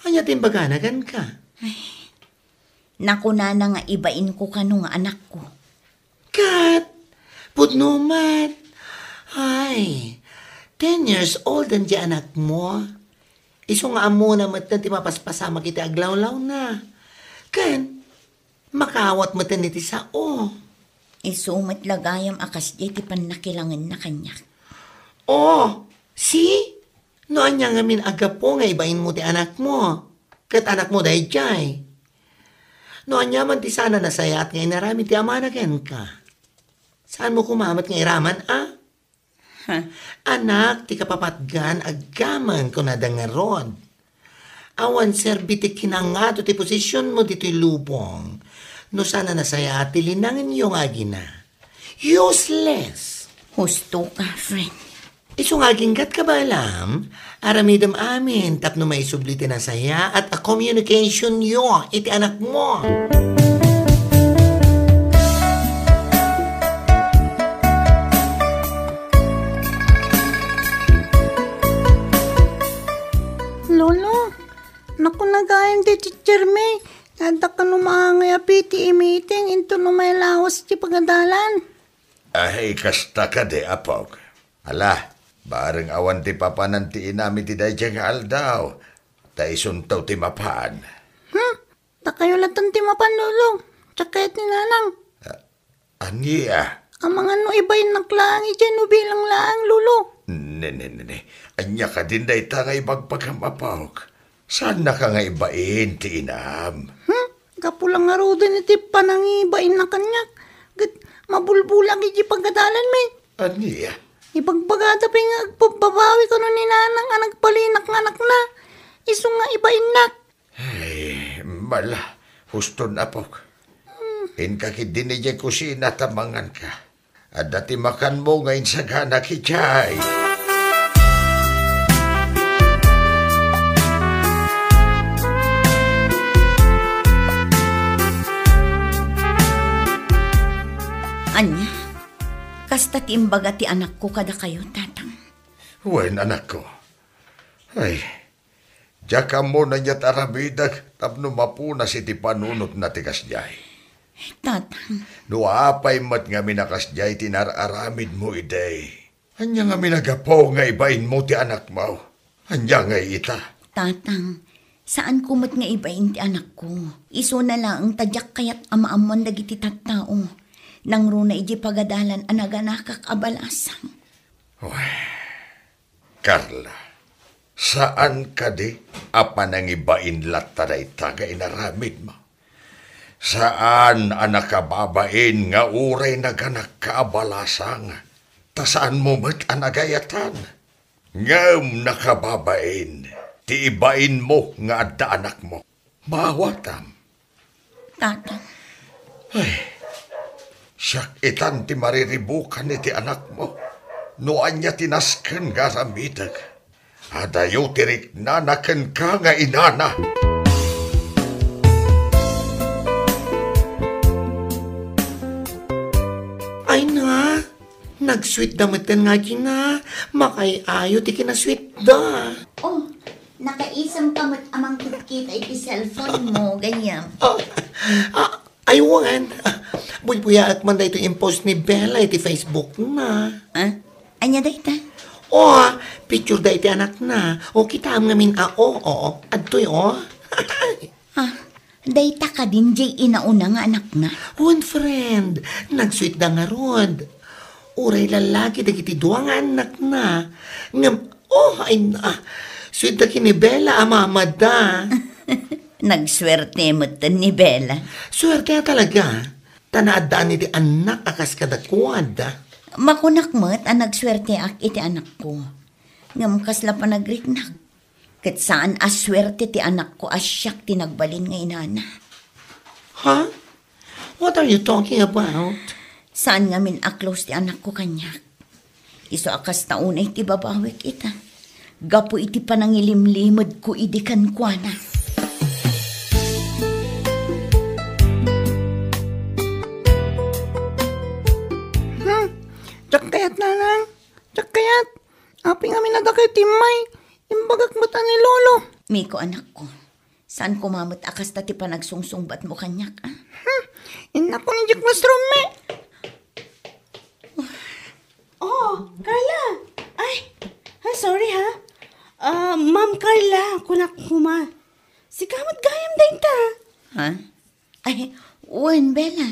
Ania ti imbagana kenka? Ay, nakunana nga ibainko kano nga anakko. Ket, pudno met. Ay, ten years old diay anakmo. Isu nga ammona metten ti mapaspasamak iti aglawlawna. Ken, makaawat metten iti sao. Isu met la gayam a kasdiay ti pannakilangenna kaniak. Oh, see? No ania ngamin a gapu nga ibainmo ti anakmo, ket anakmo daydiay. No ania man ti saan a nasayaat nga inaramid ti amana kenka, saanmo koma met nga iraman a? Ha? Anak ti kapapatgan aggaman, kunada ngarud. Awan serbi ti kinangato ti posisionmo ditoy lubong no saan a nasayaat ti linangenyo nga agina. Useless! Husto ka, friend. Isu nga aginggat ka, Balam, aramidem amin tapno maisubli ti nasayaat a communicationyo iti anakmo. Lolo, nakuna gayam ti teacher mi, nga adda kano maangay a P T A meeting inton umay lawas ti pagadalan. Ay, kasta kadi, apok. Ala, bareng awan ti papanan ti inam iti daydiay nga aldaw, ta isunto ti mapan. Hmm? Dakayo latta ti mapan, Lolo. Diak kayat ni Nanang. Ah, ania? Amangan no ibainnak laeng idiay no bilang laeng, Lolo. Ne, ne, ne, ne. Ania kadin dayta nga ibagbagam, apok? Saannaka nga ibain ti inam? Hmm? Gapu la ngaruden iti panangibainna kaniak, ket mabulbulak idiay pagadalanmi. Ania? Ibagbagada pay nga agpabbabawi kano ni Nanang a nagbalinak nga anakna. Isu nga ibainnak. Ay, mala, huston, apok. Hmm. Inka ketdin idiay kusina ta manganka. Adda ti makanmo nga insaganak idiay. Ania? Kasta ti imbaga ti anakko kadakayo, Tatang? Wen, anakko. Ay, diak ammo no ania ti aramidek tapno mapunas iti panunotna ti kasdiay. Tatang. No apay met ngamin a kasdiay ti inar-aramidmo idi, ania ngamin a gapu nga ibainmo ti anakmo? Ania ngay ita? Tatang, saanko met nga ibain ti anakko. Isuna laeng ta diak kayat a maammuan dagiti tattao. Nangruna idiay pagadalan a naganakak a balasang. Wen, Carla, saan kadi a panangibain latta dayta nga inaramidmo? Saan a nakababain nga uray naganakka a balasang, ta saanmo met a nagayatan? Ngem nakababain ti ibainmo nga adda anakmo. Maawatam. Tatang. Ay, siak itan ti mariribukan iti anakmo. No ania ti nasken nga aramidek, adayo ti riknana kenka nga inana. Nag-sweet da metten nga agina. Makaay-ayo ti kinasweet da. Oh, nakaisem ka met a mangkitkita iti cellphone mo, gayam. Oh, ah, ay, wen. Ah, buybuyaak man daytoy impost ni Bella iti Facebook na. Ah, ania dayta? Oh, ah, picture da iti anakna. O, kitaem ngamin a, oh, oo. Adtoy, oh. Ah, dayta kadin jay inauna nga anakna? Wen, friend, nag-sweet da ngarud. Uray lalaki dagiti dua nga annakna. Ngem, oh, ay na, sweet da ken ni Bella a mamada. Nagsuerte met ni Bella. Suerte a talaga. Ta naaddaan iti annak a kas kadakuada. Makunak met a nagsuerteak iti anakko. Ngem kasla panagriknak. Ket saan a suerte ti anakko a siak ti nagbalin nga inana. Ha? What are you talking about? Saan ngamin a close ti anakko kaniak. Isu a kasta unay ti babawek ita. Gapu iti panangilimlimedko idi kenkuana. Hmm, diak kayat, nanang. Diak kayat. Apay ngamin a dakayo ti immay. Imbagak met a ni Lolo. Miko, anakko. Saan koma met a kasta ti panagsungsungbatmo kaniak, a? Hmm, innakon idiay classroom, me. Oh, Carla! Ay, ah, sorry ha. Ah, Ma'am Carla, kunak koma. Sika met gayam dayta. Ha? Ay, wen, Bella.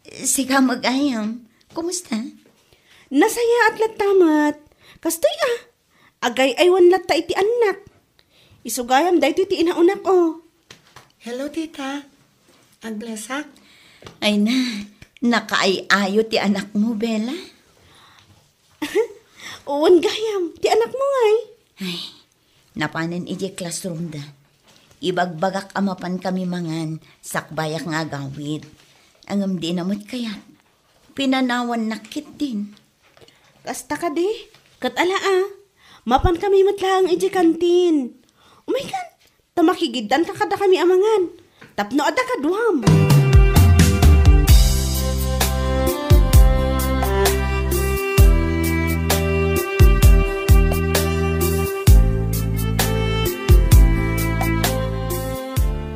Sika met gayam. Kumusta? Nasayaat latta met. Kastoy a. Agay-aywan latta iti annak. Isu gayam daytoy ti inaunak, oh. Hello, tita. Agblessak? Ay na, nakaay-ayo ti anakmo, Bella. Wen gayam, ti anakmo ngay? Ay, napanen idiay classroom da. Ibagbagak a mapan kami mangan, sakbayak nga agawid. Ngem dina met kayat. Pinanawannak ketdin. Kasta kadi? Ket ala a, mapan kami met laeng idiay kantin. Umaykan, ta makigiddanka kadakami a mangan. Tapno adda kaduam.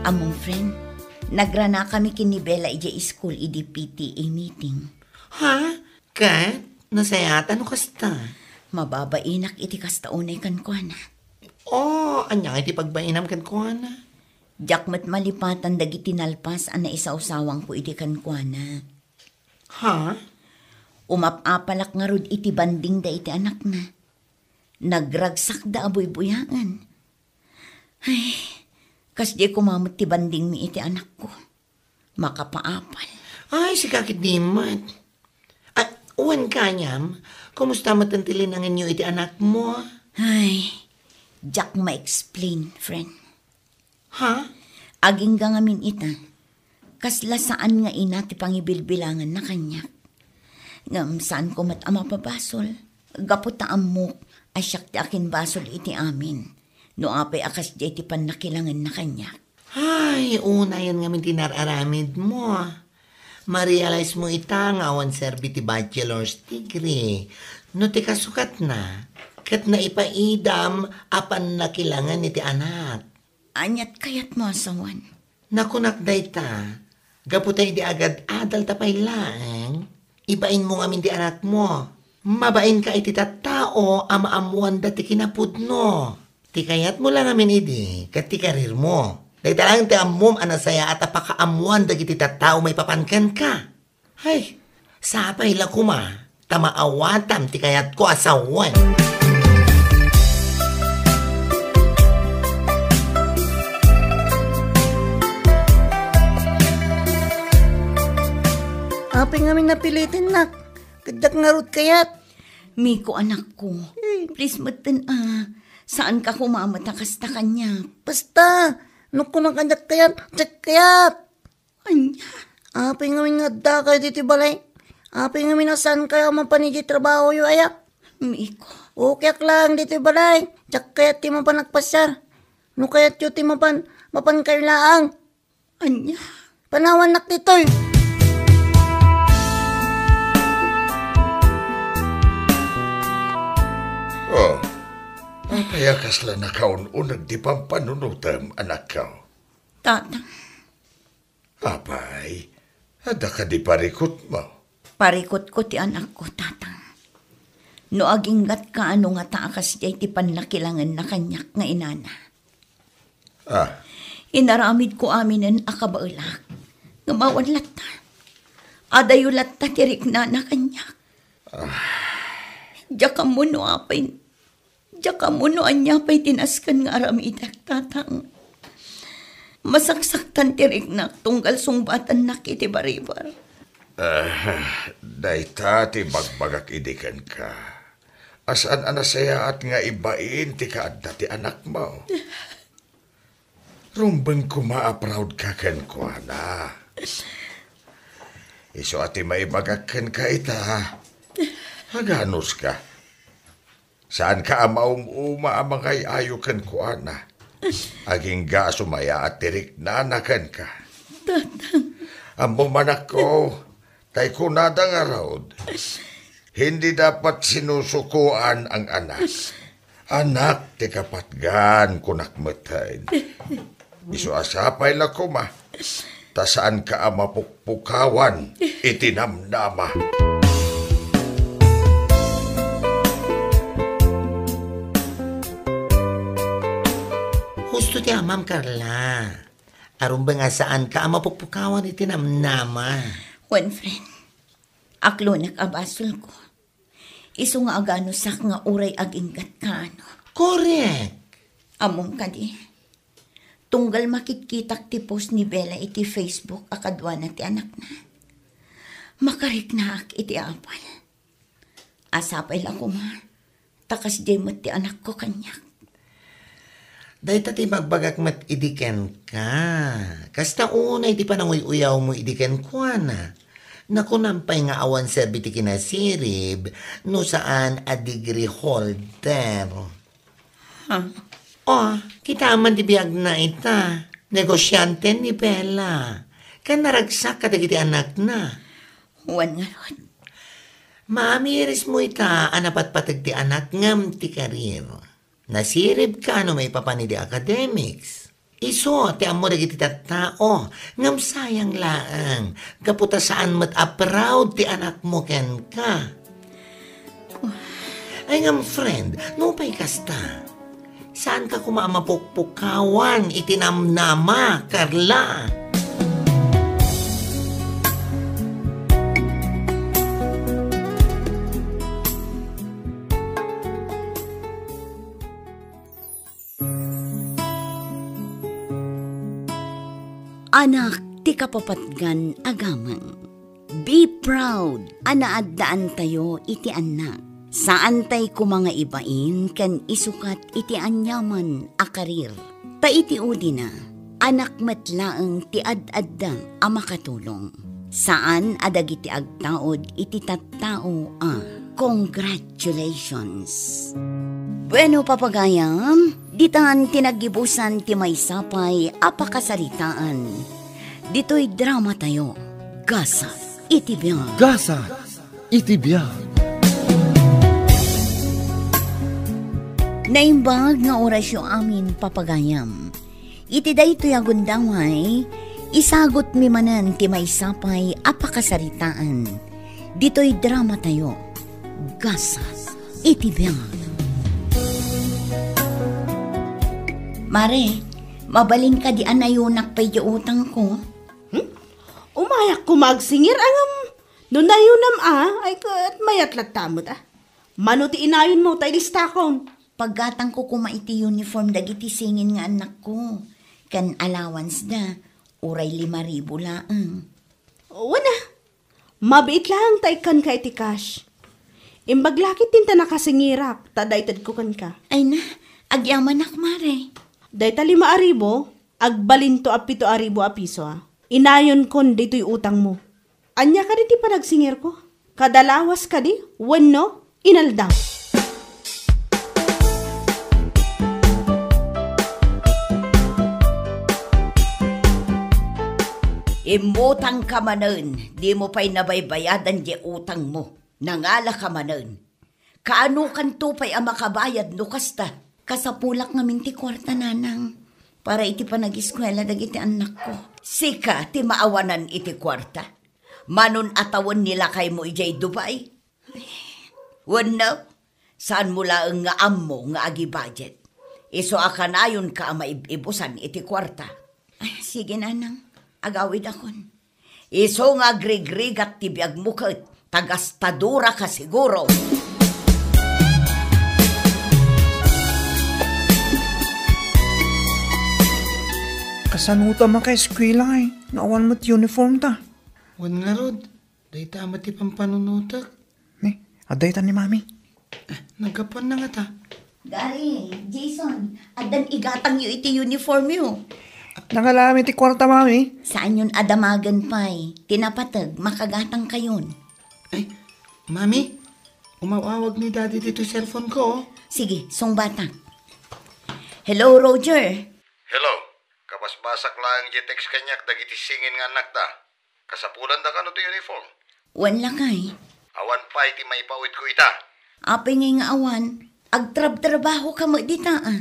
Ammom, friend, nagranakami ken ni Bella idiay school idi P T A meeting. Ha? Ket, nasayaat no kasta? Mababainak iti kasta unay kenkuana. Oh, ania iti pagbainam kenkuana? Diak met malipatan dagiti nalpas a naisawsawangko idi kenkuana. Ha? Umap-apalak ngarud iti bandingda iti anakna. Nagragsakda a buybuyaen. Ay, kasdiay koma met ti bandingmi iti anakko. Makapaapal. Ay, sika ketdi met. Ay, wen kaniam, kumusta met ti linangenyo iti anakmo? Ay, diak ma-explain, friend. Ha? Agingga ngamin ita, kasla saan nga ina ti pangibilbilanganna kaniak. Ngem saanko met a mapabasol, gapu ta ammok a siak ti akinbasol iti amin, no apay a kasdiay ti pannakilangenna kaniak. Ay, unayen ngamin ti nar-aramidmo. Ma-realize mo ita nga awan serbi ti bachelor's degree no ti kasukatna, ket naipaidam a pannakilangen iti anak. Aniat kayatmo a sawen? Nakunak dayta, gapu ta idi agad-adalta pay laeng, ibainmo ngamin ti anakmo. Mabainka iti tattao a maammoanda ti kinapudno. Ti kayatmo la ngamin idi, ket ti karirmo. Dayta laeng ti ammom a nasayaat a pakaammoan dagiti tattao maipapan kenka. Hay, sapay la koma, ta maawatam ti kayatko a sawen. Apay ngamin napilitinnak, ket diak ngarud kayat. Miko, anakko, hmm, please metten a, saanka koma met a kasta kaniak. Basta, no kunam a diak kayat, diak kayat. Ania? Apay ngamin nga addakayo ditoy balay? Apay ngamin a saankayo a mapan idiay trabahoyo aya? Miko. Okay ak laeng ditoy balay. Diak kayat ti mapan agpasiar. No kayatyo ti mapan, mapankayo laeng. Ania? Panawannak ditoy. Oh, apay a kasla nakaun-uneg ti pampanunotem, anakko? Tatang. Apay, adda kadi parikutmo? Parikutko ti anakko, Tatang. No aginggatka, ano ngata a kasdiay ti pannakilangenna kaniak nga inana? Ah. Inaramidko aminen a kabaelak. Ngem awan latta. Adayo latta ti riknana kaniak. Ah. Diak ammo no apay, diak ammo no ania pay ti nasken nga aramidek, Tatang. Masaksaktan ti riknak tunggal sungbatannak iti baribar. Ah, dayta ti bagbagak idi kenka. A saan a nasayaat nga ibain ti kaadda ti anakmo. Rumbeng koma a proud ka kenkuana. Isu a ti maibagak kenka ita, aganuska. Saanka a maum-uma a mangay-ayo kenkuana. Agingga a sumayaat ti riknana kenka. Tatang. Ammom, anakko, tay kunada ngarud, hindi dapat sinusukoan ang anak. Anak ti kapatgan, kunak metten. Isu a sapay la koma, ta saanka a mapukpukawan iti namnama. Husto ti amam, Carla. Arumbeng a saanka a mapukpukawan iti namnama. Wen, friend. Aklonek a basolko. Isu nga aganusak nga uray aginggatka, ano. Korek! Ammom kadi, tunggal makitkitak ti post ni Bella iti Facebook a kaduana ti anakna, makariknaak iti apal. A sapay la koma, ta kasdiay met ti anakko kaniak. Dayta ti ibagbagak met idi kenka. Kasta unay ti pananguy-uyawmo idi kenkuana. Nakunam pay nga awan serbi ti kinasirib no saan a degree holder. Ha? Oh, kitaem man ti biagna ita. Negosiante ni Bella. Ken naragsak kadagiti anakna. Wen ngarud. Maamirismo ita a napatpateg ti anak ngem ti karir. Nasiribka no maipapan idi academics. Isu ti ammo dagiti tattao, ngem sayang laeng, gapu ta saan met a proud ti anakmo kenka. Ay ngem, friend, nupay kasta, saanka koma a mapukpukawan iti namnama, Carla. Anak ti kapapatgan a gameng. Be proud a naaddaantayo iti annak. Saantay koma nga ibain ken isukat iti aniaman a karir. Ta iti udina, anak met laeng ti ad-adda a makatulong. Saan a dagiti agtaud iti tattao a. Congratulations! Bueno, papagayam, ditan ti naggibusan ti maysa pay a pakasaritaan. Ditoy dramatayo, Gasat iti Biag. Gasat iti Biag. Naimbag nga orasyo amin, papagayam. Iti daytoy a gundaway, isagutmi manen ti maysa pay a pakasaritaan. Ditoy dramatayo, Gasat iti Biag. Mare, mabalin kadi a nayonak pay ti utangko? Hmm? Umayak koma agsingir, ngem no nayonam a, ay ket mayat latta met a. Mano ti inayonmo ta ilistakon? Paggatangko koma iti uniform dagiti singin nga annakko, ken allowance da, uray lima ribu laeng. Wen a, mabiit laeng ta ikkanka iti cash. Imbag la ketdin ta nakasingirak, ta daytedko kenka. Ay na, agyamanak, mare. Dayta lima a ribu, agbalinto a pito a ribu a piso a. Inayonkon ditoy utangmo. Ania kadi ti panagsingirko? Kada lawas kadi wenno inaldaw? Immutangka manen, dimo pay nabaybayadan diay utangmo. Nangalaka manen. Kaanokanto pay a makabayad no kasta? Kasapulak ngamin ti kuarta, nanang, para iti panagiskuela dagiti annakko. Sika ti maawanan iti kuarta? Manon a tawen ni lakaymo idiay Dubai? Wenno, saanmo laeng nga ammo nga agibudget? Isu a kanayonka a maib-ibusan iti kuarta. Ay, sige, nanang. Agawidakon. Isu nga agrigrigat ti biagmo ket ta gastadoraka siguro. Kasano ta makaeskuela, ay? Nga awan met uniform ta. Wen ngarud, dayta met ti pampanunotek. Ni, adda ita ni Mami. Naggapuanna ngata. Gary, Jason, addan igatangyo iti uniformyo. Nangalam iti kuarta, Mami. Saanyon a damagen pay. Ti napateg, makagatangkayon. Ay, Mami, umaw-awag ni Daddy ditoy cellphone ko, oh. Sige, sungbatak. Hello, Roger. Hello. Kabasbasak laeng ti text kaniak dagiti singin nga annakta. Kasapulanda kano ti uniform? Wen lakay. Awan pay ti maipaw-itko ita. Apay ngay nga awan? Agtrabtrabahoka met dita, a.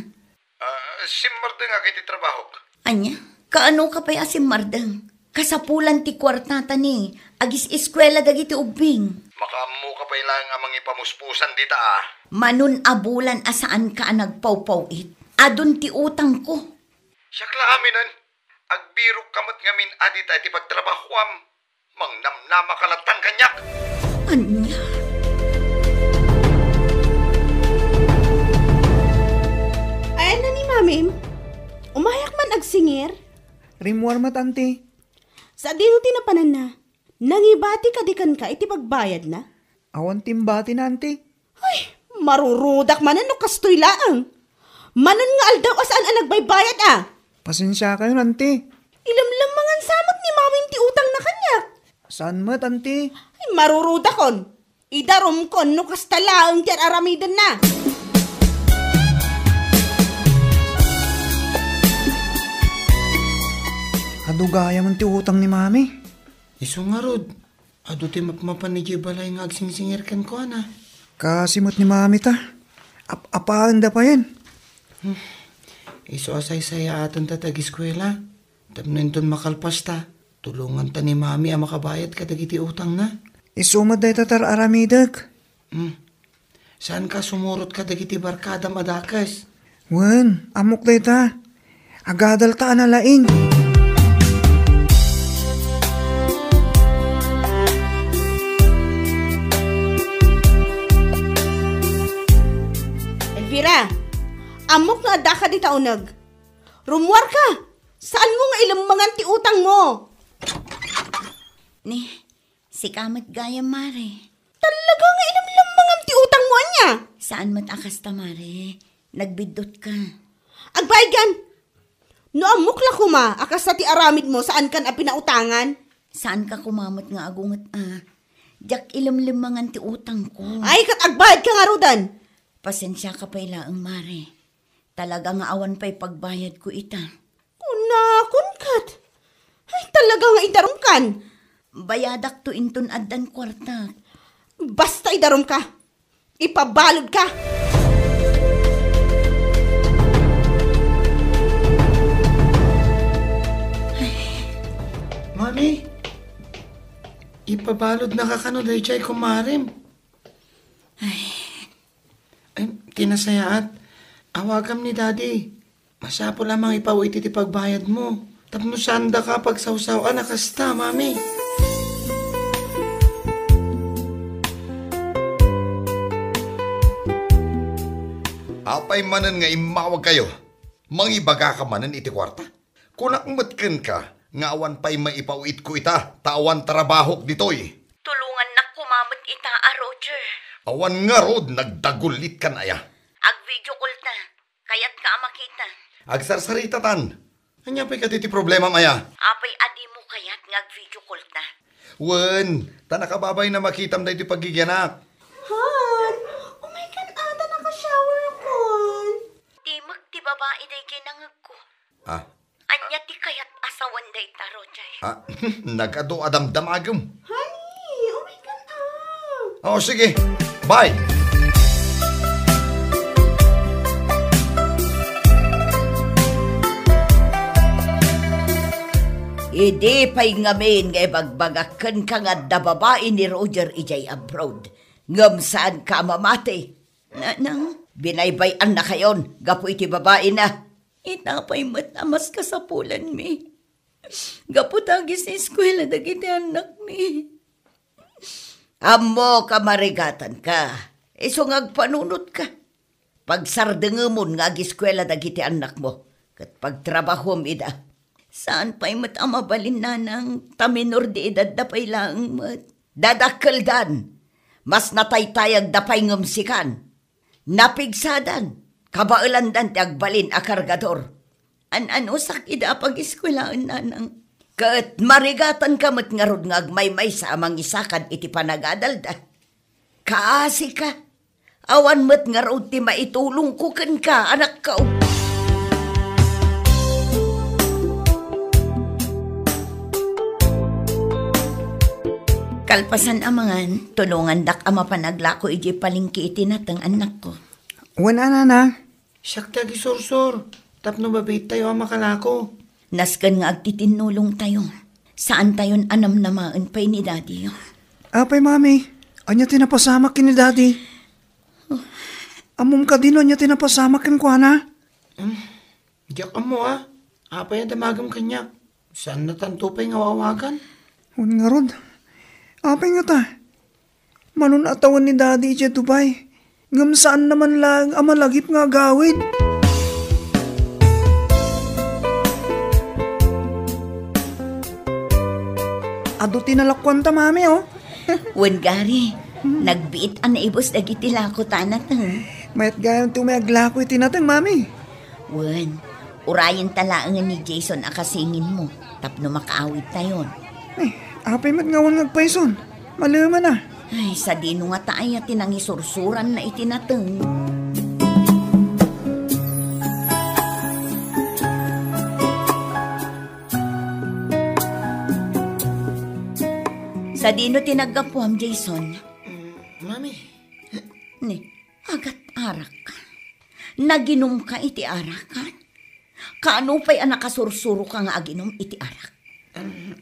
Ah, simmardengak iti trabahok. Ania? Kaanoka pay a simmardeng? Kasapulan ti kuartata ni agis-eskuela dagiti ubbing. Makaammoka pay laeng a mangipamuspusan dita, a. Manon a bulan a saanka a nagpawpaw-it. Adun ti utangko. Siak la aminen. Agbirokka met ngamin a dita iti pagtrabahoam. Mangnamnamaka latta kaniak. Ania? Ayanna ni Mamim? Umayak man agsingir? Rimmuar met, Auntie. Sadino ti napananna? Nangibati kadi kenka iti pagbayadna? Awan ti imbatina, Auntie. Ay, marurudak manen no kastoy laeng. Manen nga aldaw a saan a nagbaybayad, a. Pasensiakayon, Auntie. Ilemlemmangan sa met ni Mamim ti utangna kaniak. Saan met, Auntie? Ay, marurudakon. Idarumkon no kasta laeng ti ar-aramidenna. Adu gayam ti utang ni Mami. Isu ngarud, adu ti mapmapan idiay balay nga agsingsingir kenkuana. Kaasi met ni Mami ta. Ap-apaenda payen. Hmm. Isu a saysayaaten ta ti agiskuela. Tapno inton makalpasta, tulonganta ni Mami a makabayad kadagiti utangna. Isu met dayta ti ar-aramidek. Hmm. Saanka sumurot kadagiti barkadam a dakes? Wen, ammok dayta. Agadalta a nalaing. Elvira, ammok nga addaka dita uneg. Rummuarka! Saanmo nga ilemmengan ti utangmo? Ni, sika met gayam, Mare. Talaga nga ilemlemmengam ti utangmo, ania? Saan met a kasta, Mare. Nagbiddutka. Agbayagan! No ammok la koma a kasta ti aramidmo, saankan a pinautangan? Saanka koma met nga agunget a. Diak ilemlemmangan ti utangko. Ay, ket agbayadka ngaruden! Pasensiaka pay laeng, Mare. Talaga nga awan pay pagbayadko ita. Kunakon ket. Ay, talaga nga idarumkan. Bayadakto inton addan kuartak. Basta idarumka. Ipabaludka. Mami, ipabaludnaka kano daydiay kumarem? Ay. Ay, ti nasayaat, awagam ni Daddy. Masapul a mangipaw iti ti pagbayadmo. Tapno saandaka pagsawsaw-an a kasta, Mami. Apay manen nga immawagkayo? Mangibagaka manen iti kuarta? Kunak met kenka nga awan pay maipaw-itko ita ta awan trabahok ditoy. Tulongannak koma met ita a, Roger. Awan ngarud, nagdagulitkan aya. Ag-video call ta. Kayatka a makita. Agsarsaritatan. Ania pay kadi ti problemam aya? Apay a dimo kayat nga ag-video call ta? Wen, ta nakababain a makitam daytoy paggigianak. Han, umay kan a ta naka-shower kon. Dimek ti babai daydiay nangegko. Ah. Ania ti kayat a sawen dayta, Roger? Ah, nagadu a damdamagem. Honey, umay kan a. Oh, sige. Bye. Idi pay ngamin nga ibagbagak kenka nga adda babai ni Roger idiay abroad, ngem saanka a mamati. Nanang, binaybay-annakayon gapu iti babaina. Ita pay met a maskasapulanmi. Gapu ta agiseskuela dagiti annakmi. Ammok a marigatanka, isu nga agpanunotka. Pagsardengemon nga agiskuela dagiti annakmo, ket pagtrabahom ida. Saan pay met a mabalin, nanang, ta minor de edadda pay laeng met. Dadakkeldan, mas nataytayagda pay ngem sikan. Napigsadan, kabaelandan ti agbalin a kargador. An-anusak ida a pagiskuelaen, nanang. Ket marigatanka met ngarud nga agmaymaysa a mangisakad iti panagadalda. Kaasika, awan met ngarud ti maitulongko kenka, anakko. Kalpasan a mangan, tulongandak a mapan aglako idiay palengke iti nateng, annakko. Wen a, nanang. Siak ti agisursor tapno mabiittayo a makalako. Nasken nga agtitinnulongtayo. Saantayon a namnamaen pay ni Daddy. Apay, Mami, ania ti napasamak ken ni Daddy? Ammom kadi no ania ti napasamak kenkuana? Hmm, diak ammo a. Apay a damagem kaniak? Saanna tanto pay nga aw-awagan? Wen ngarud, apay ngata? Mano a tawen ni Daddy idiay Dubai, ngem saanna man laeng a malagip nga agawid. Adu ti nalakuanta, Mami, o. Wen gari, nagbiit a naibus dagiti lako ta nateng. Mayat gayam ti umay aglako iti nateng, Mami. Wen, urayenta laengen ni Jason a kasinginmo tapno makaawidtayon. Ay, apay met nga awan nga agpayson? Malemen a. Ay, sadino ngata aya ti nangisursuranna iti nateng? Sadino ti naggapuam, Jason? Mm, Mami. Ni, agat-arak. Naginumka iti arak, a? Kaano pay a nakasursuroka nga aginum iti arak? Um,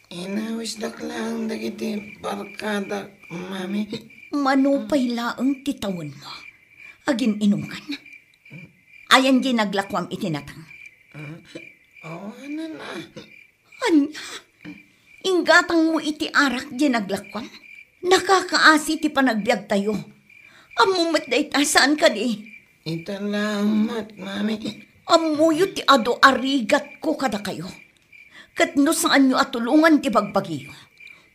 inawisdak laeng dagiti barkadak, Mami. Mano pay laeng ti tawenmo? Agin-inumkan? Ayan diay naglakuam iti nateng? Ah, awanan a. Ania? Inggatangmo iti arak diay naglakuam? Nakakaasi ti panagbiagtayo. Ammom met dayta, saan kadi? Ita laeng met, Mami. Ammoyo ti adu a rigatko kadakayo. Ket no saanyo a tulongan ti bagbagiyo,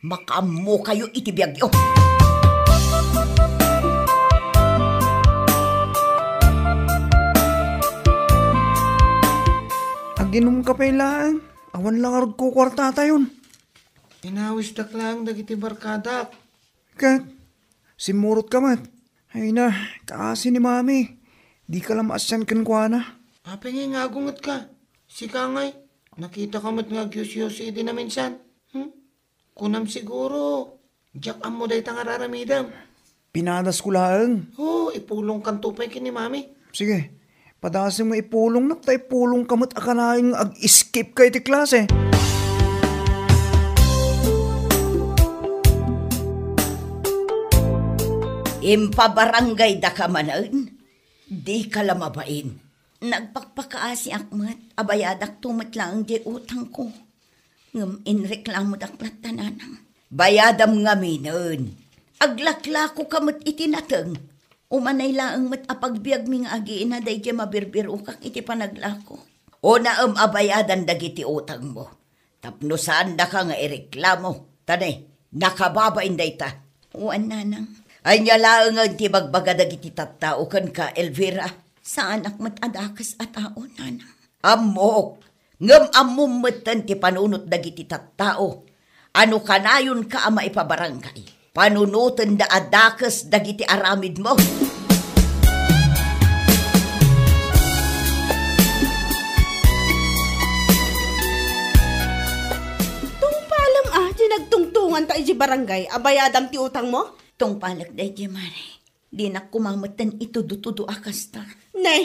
makaammokayo iti biagyo. Aginumka pay laeng, awan la ngarud kukuartatayon. Inawisdak laeng dagiti barkadak. Ket, simmurotka met. Ay na, kaasi ni Mami. Dika la maasian kenkuana. Apay ngay nga agungetka? Sika ngay, nakitaka met nga agyusyusi idi naminsan. Hmm? Kunam siguro, diak ammo dayta nga ar-aramidem. Pinadasko laeng. O, ipulongkanto pay ken ni Mami. Sige, padasem nga ipulongnak ta ipulongka met a kanayon nga ag-skip ka iti klase. Impabarangaydaka manen? Dika la mabain. Nagpakpakaasiak met a bayadakto met laeng diay utangko. Ngem inreklamodak latta, nanang. Bayadam ngaminen. Aglaklakoka met iti nateng. Umanay laeng met a pagbiagmi nga agiina daydiay mabirbirokak iti panaglako. Unaem a bayadan dagiti utangmo. Tapno saandaka nga ireklamo. Ta ne, nakababain dayta. Wen, nanang. Ania laengen ti ibagbaga dagiti tattao kenka, Elvira? Saanak met a dakes a tao, nanang. Ammok, ngem ammom metten ti panunot dagiti tattao a no kanayonka a maipabarangay, panunotenda a dakes dagiti aramidmo. Tungpalem a, diay nagtungtunganta idiay barangay a bayadam ti utangmo? Tungpalek daydiay, Mare. Dinak koma metten itudo-tudo a kasta. Ne,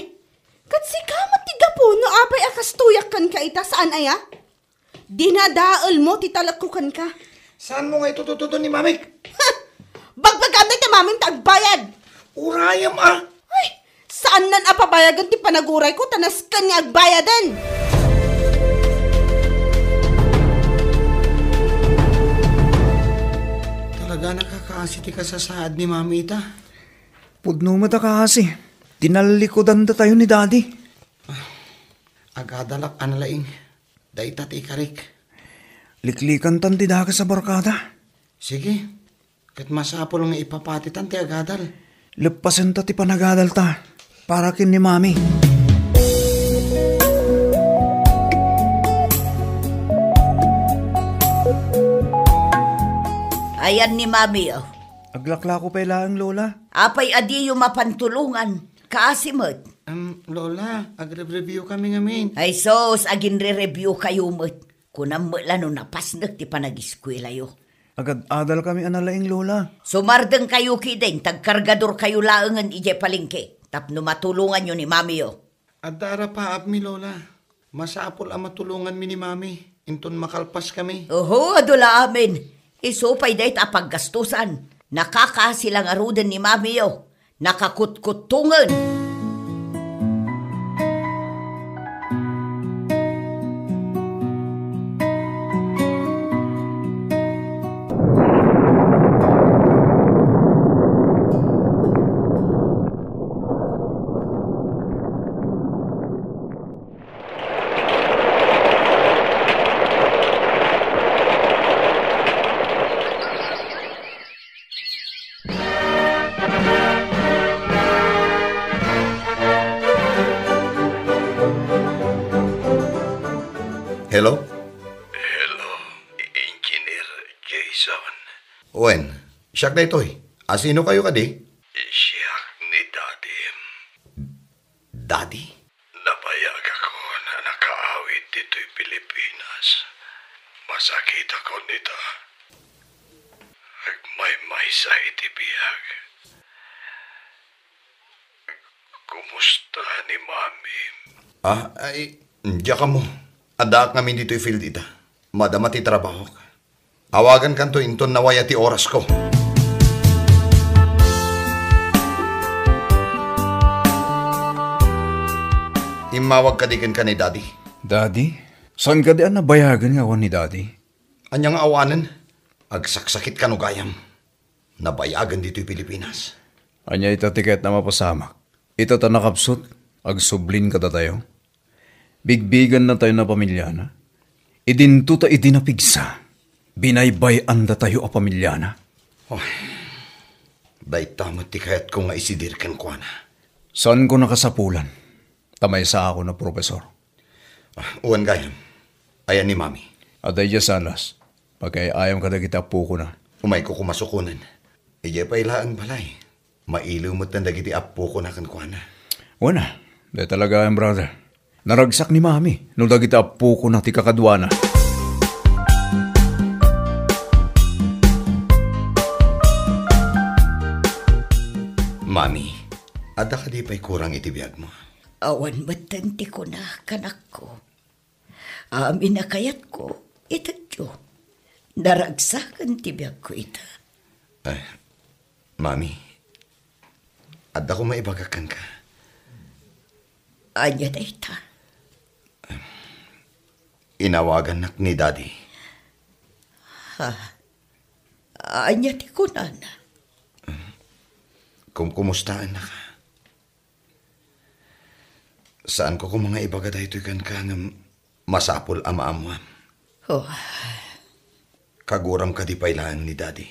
ket sika met ti gapu no apay a kastoyak kenka ita, saan aya? Dinadaelmo ti talekko kenka. Saanmo nga itutudo ni Mamik? Bagbagam dayta Mamim ta agbayad. Urayem a. Ay, saannan a pabayagen ti panagurayko ta nasken nga agbayaden. Talaga nakakaasi ti kasasaad ni Mami ita. Pudno met a kaasi. Tinallikudandatayo ni Daddy. Agadalak a nalaing. Dayta ti ikarik. Liklikantan ti dakes a barkada. Sige. Ket masapul nga ipapatitan ti agadal. Leppasenta ti panagadalta para ken ni Mami. Ayan ni Mami, oh. Aglaklako pay laeng, Lola. Apay a diyo mapan tulongan? Kaasi met. Em, Lola, agrebreview kami ngamin. Ay sus, aginre-review kayo met. Kunam met la no napasnek ti panagiskuelayo. Agad-adal kami a nalaing, Lola. Sumardeng kayo kidin, tagkargador kayo laengen idiay palengke, tapno matulonganyo ni Mamiyo. Adda arapaapmi, Lola. Masapul a matulonganmi ni Mami, inton makalpas kami. Oho, adu la amin. Isu pay dayta a paggastusan. Nakakaasi la ngaruden ni Mamiyo. Nakakutkuttongen. Hello? Hello, Engineer Jason. Wen, siak daytoy. A, sino kayo kadi? Siak ni Daddy. Daddy? Nabayagakon a nakaawid ditoy Pilipinas. Masakitakon ita. Agmaymaysa iti biag. Kumusta ni Mami? Ah, ay, diak ammo. Addaak ngamin ditoy field ita. Madama ti trabahok. Awagankanto inton nawaya ti orasko. Immawag kadi kenka ni Daddy? Daddy? Saan kadi a nabayagen nga awan ni Daddy? Ania nga awanen? Agsaksakit kano gayam? Nabayagen ditoy Pilipinas. Ania ita ti kayatna a mapasamak? Ita ta nakapsut, agsublin kadatayo. Bigbigannatayon a pamiliana. Idinto ta idi napigsa, binaybay-andatayo a pamiliana. Oh, dayta met ti kayatko nga isidir kenkuana. Saanko nakasapulan, ta maysaakon a profesor. Ah, wen gayam. Ayan ni Mami? Adda idiay salas. Pagay-ayam kadagiti appokona. Umayko koma sukonen. Idiay pay laeng balay. Mailiw metten dagiti appokona kenkuana. Wen a, dayta la gayam, brother. Naragsak ni Mami no dagiti appokona ti kakaduana. Mami, adda kadi pay kurang iti biagmo? Awan metten ti kunak, anakko. Amin a kayatko, itedyo. Naragsaken ti biagko ita. Ay, Mami, adda koma ibagak kenka. Ania dayta? Inawagannak ni Daddy. Ha? Ania ti kunana? Kumkumustaennaka? Saanko koma nga ibaga daytoy kenka ngem masapul a maammoam. Oh. Kaguram kadi pay laeng ni Daddy?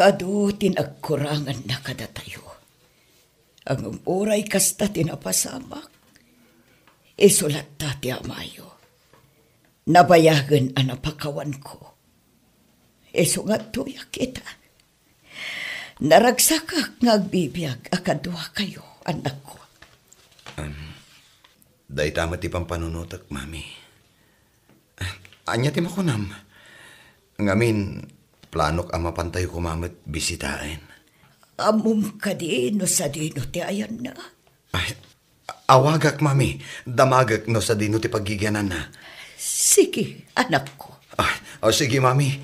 Adu ti nagkuranganna kadatayo. Ngem uray kasta ti napasamak, isu latta ti amayo. Nabayagen a napakawanko. Isu nga adtoyak ita. Naragsakak nga agbibiag a kaduakayo, annakko. Dayta met ti pampanunotek, Mami. Ania ti makunam? Ngamin, planok a mapantayo koma met bisitaen. Ammom kadi no sadino ti ayanna? Ay, awagak, Mami. Damagek no sadino ti paggigiananna. Sige, anakko. Ah, o sige, Mami.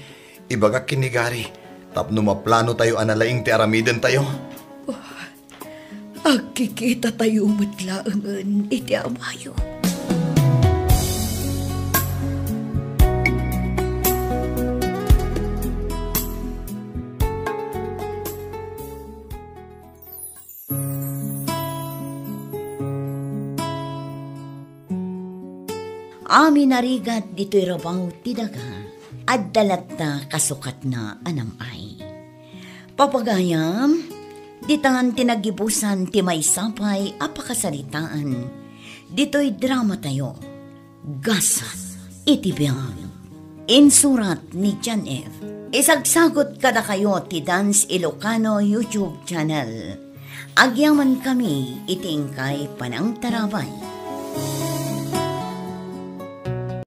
Ibagak ken ni Gary tapno maplano tayo a nalaing ti aramiden tayo. Agkikita tayo met laengen iti amayo. Amin a rigat ditoy rabaw ti daga, adda latta kasukatna a nam-ay. Papagayam, ditan ti naggibusan ti maysa pay a pakasaritaan ditoy drama tayo, Gasat iti Biag. Insurat ni John F. Isagsagot kadakayo ti Dance Ilocano YouTube channel. Agyaman kami iti inkay panangtarabay.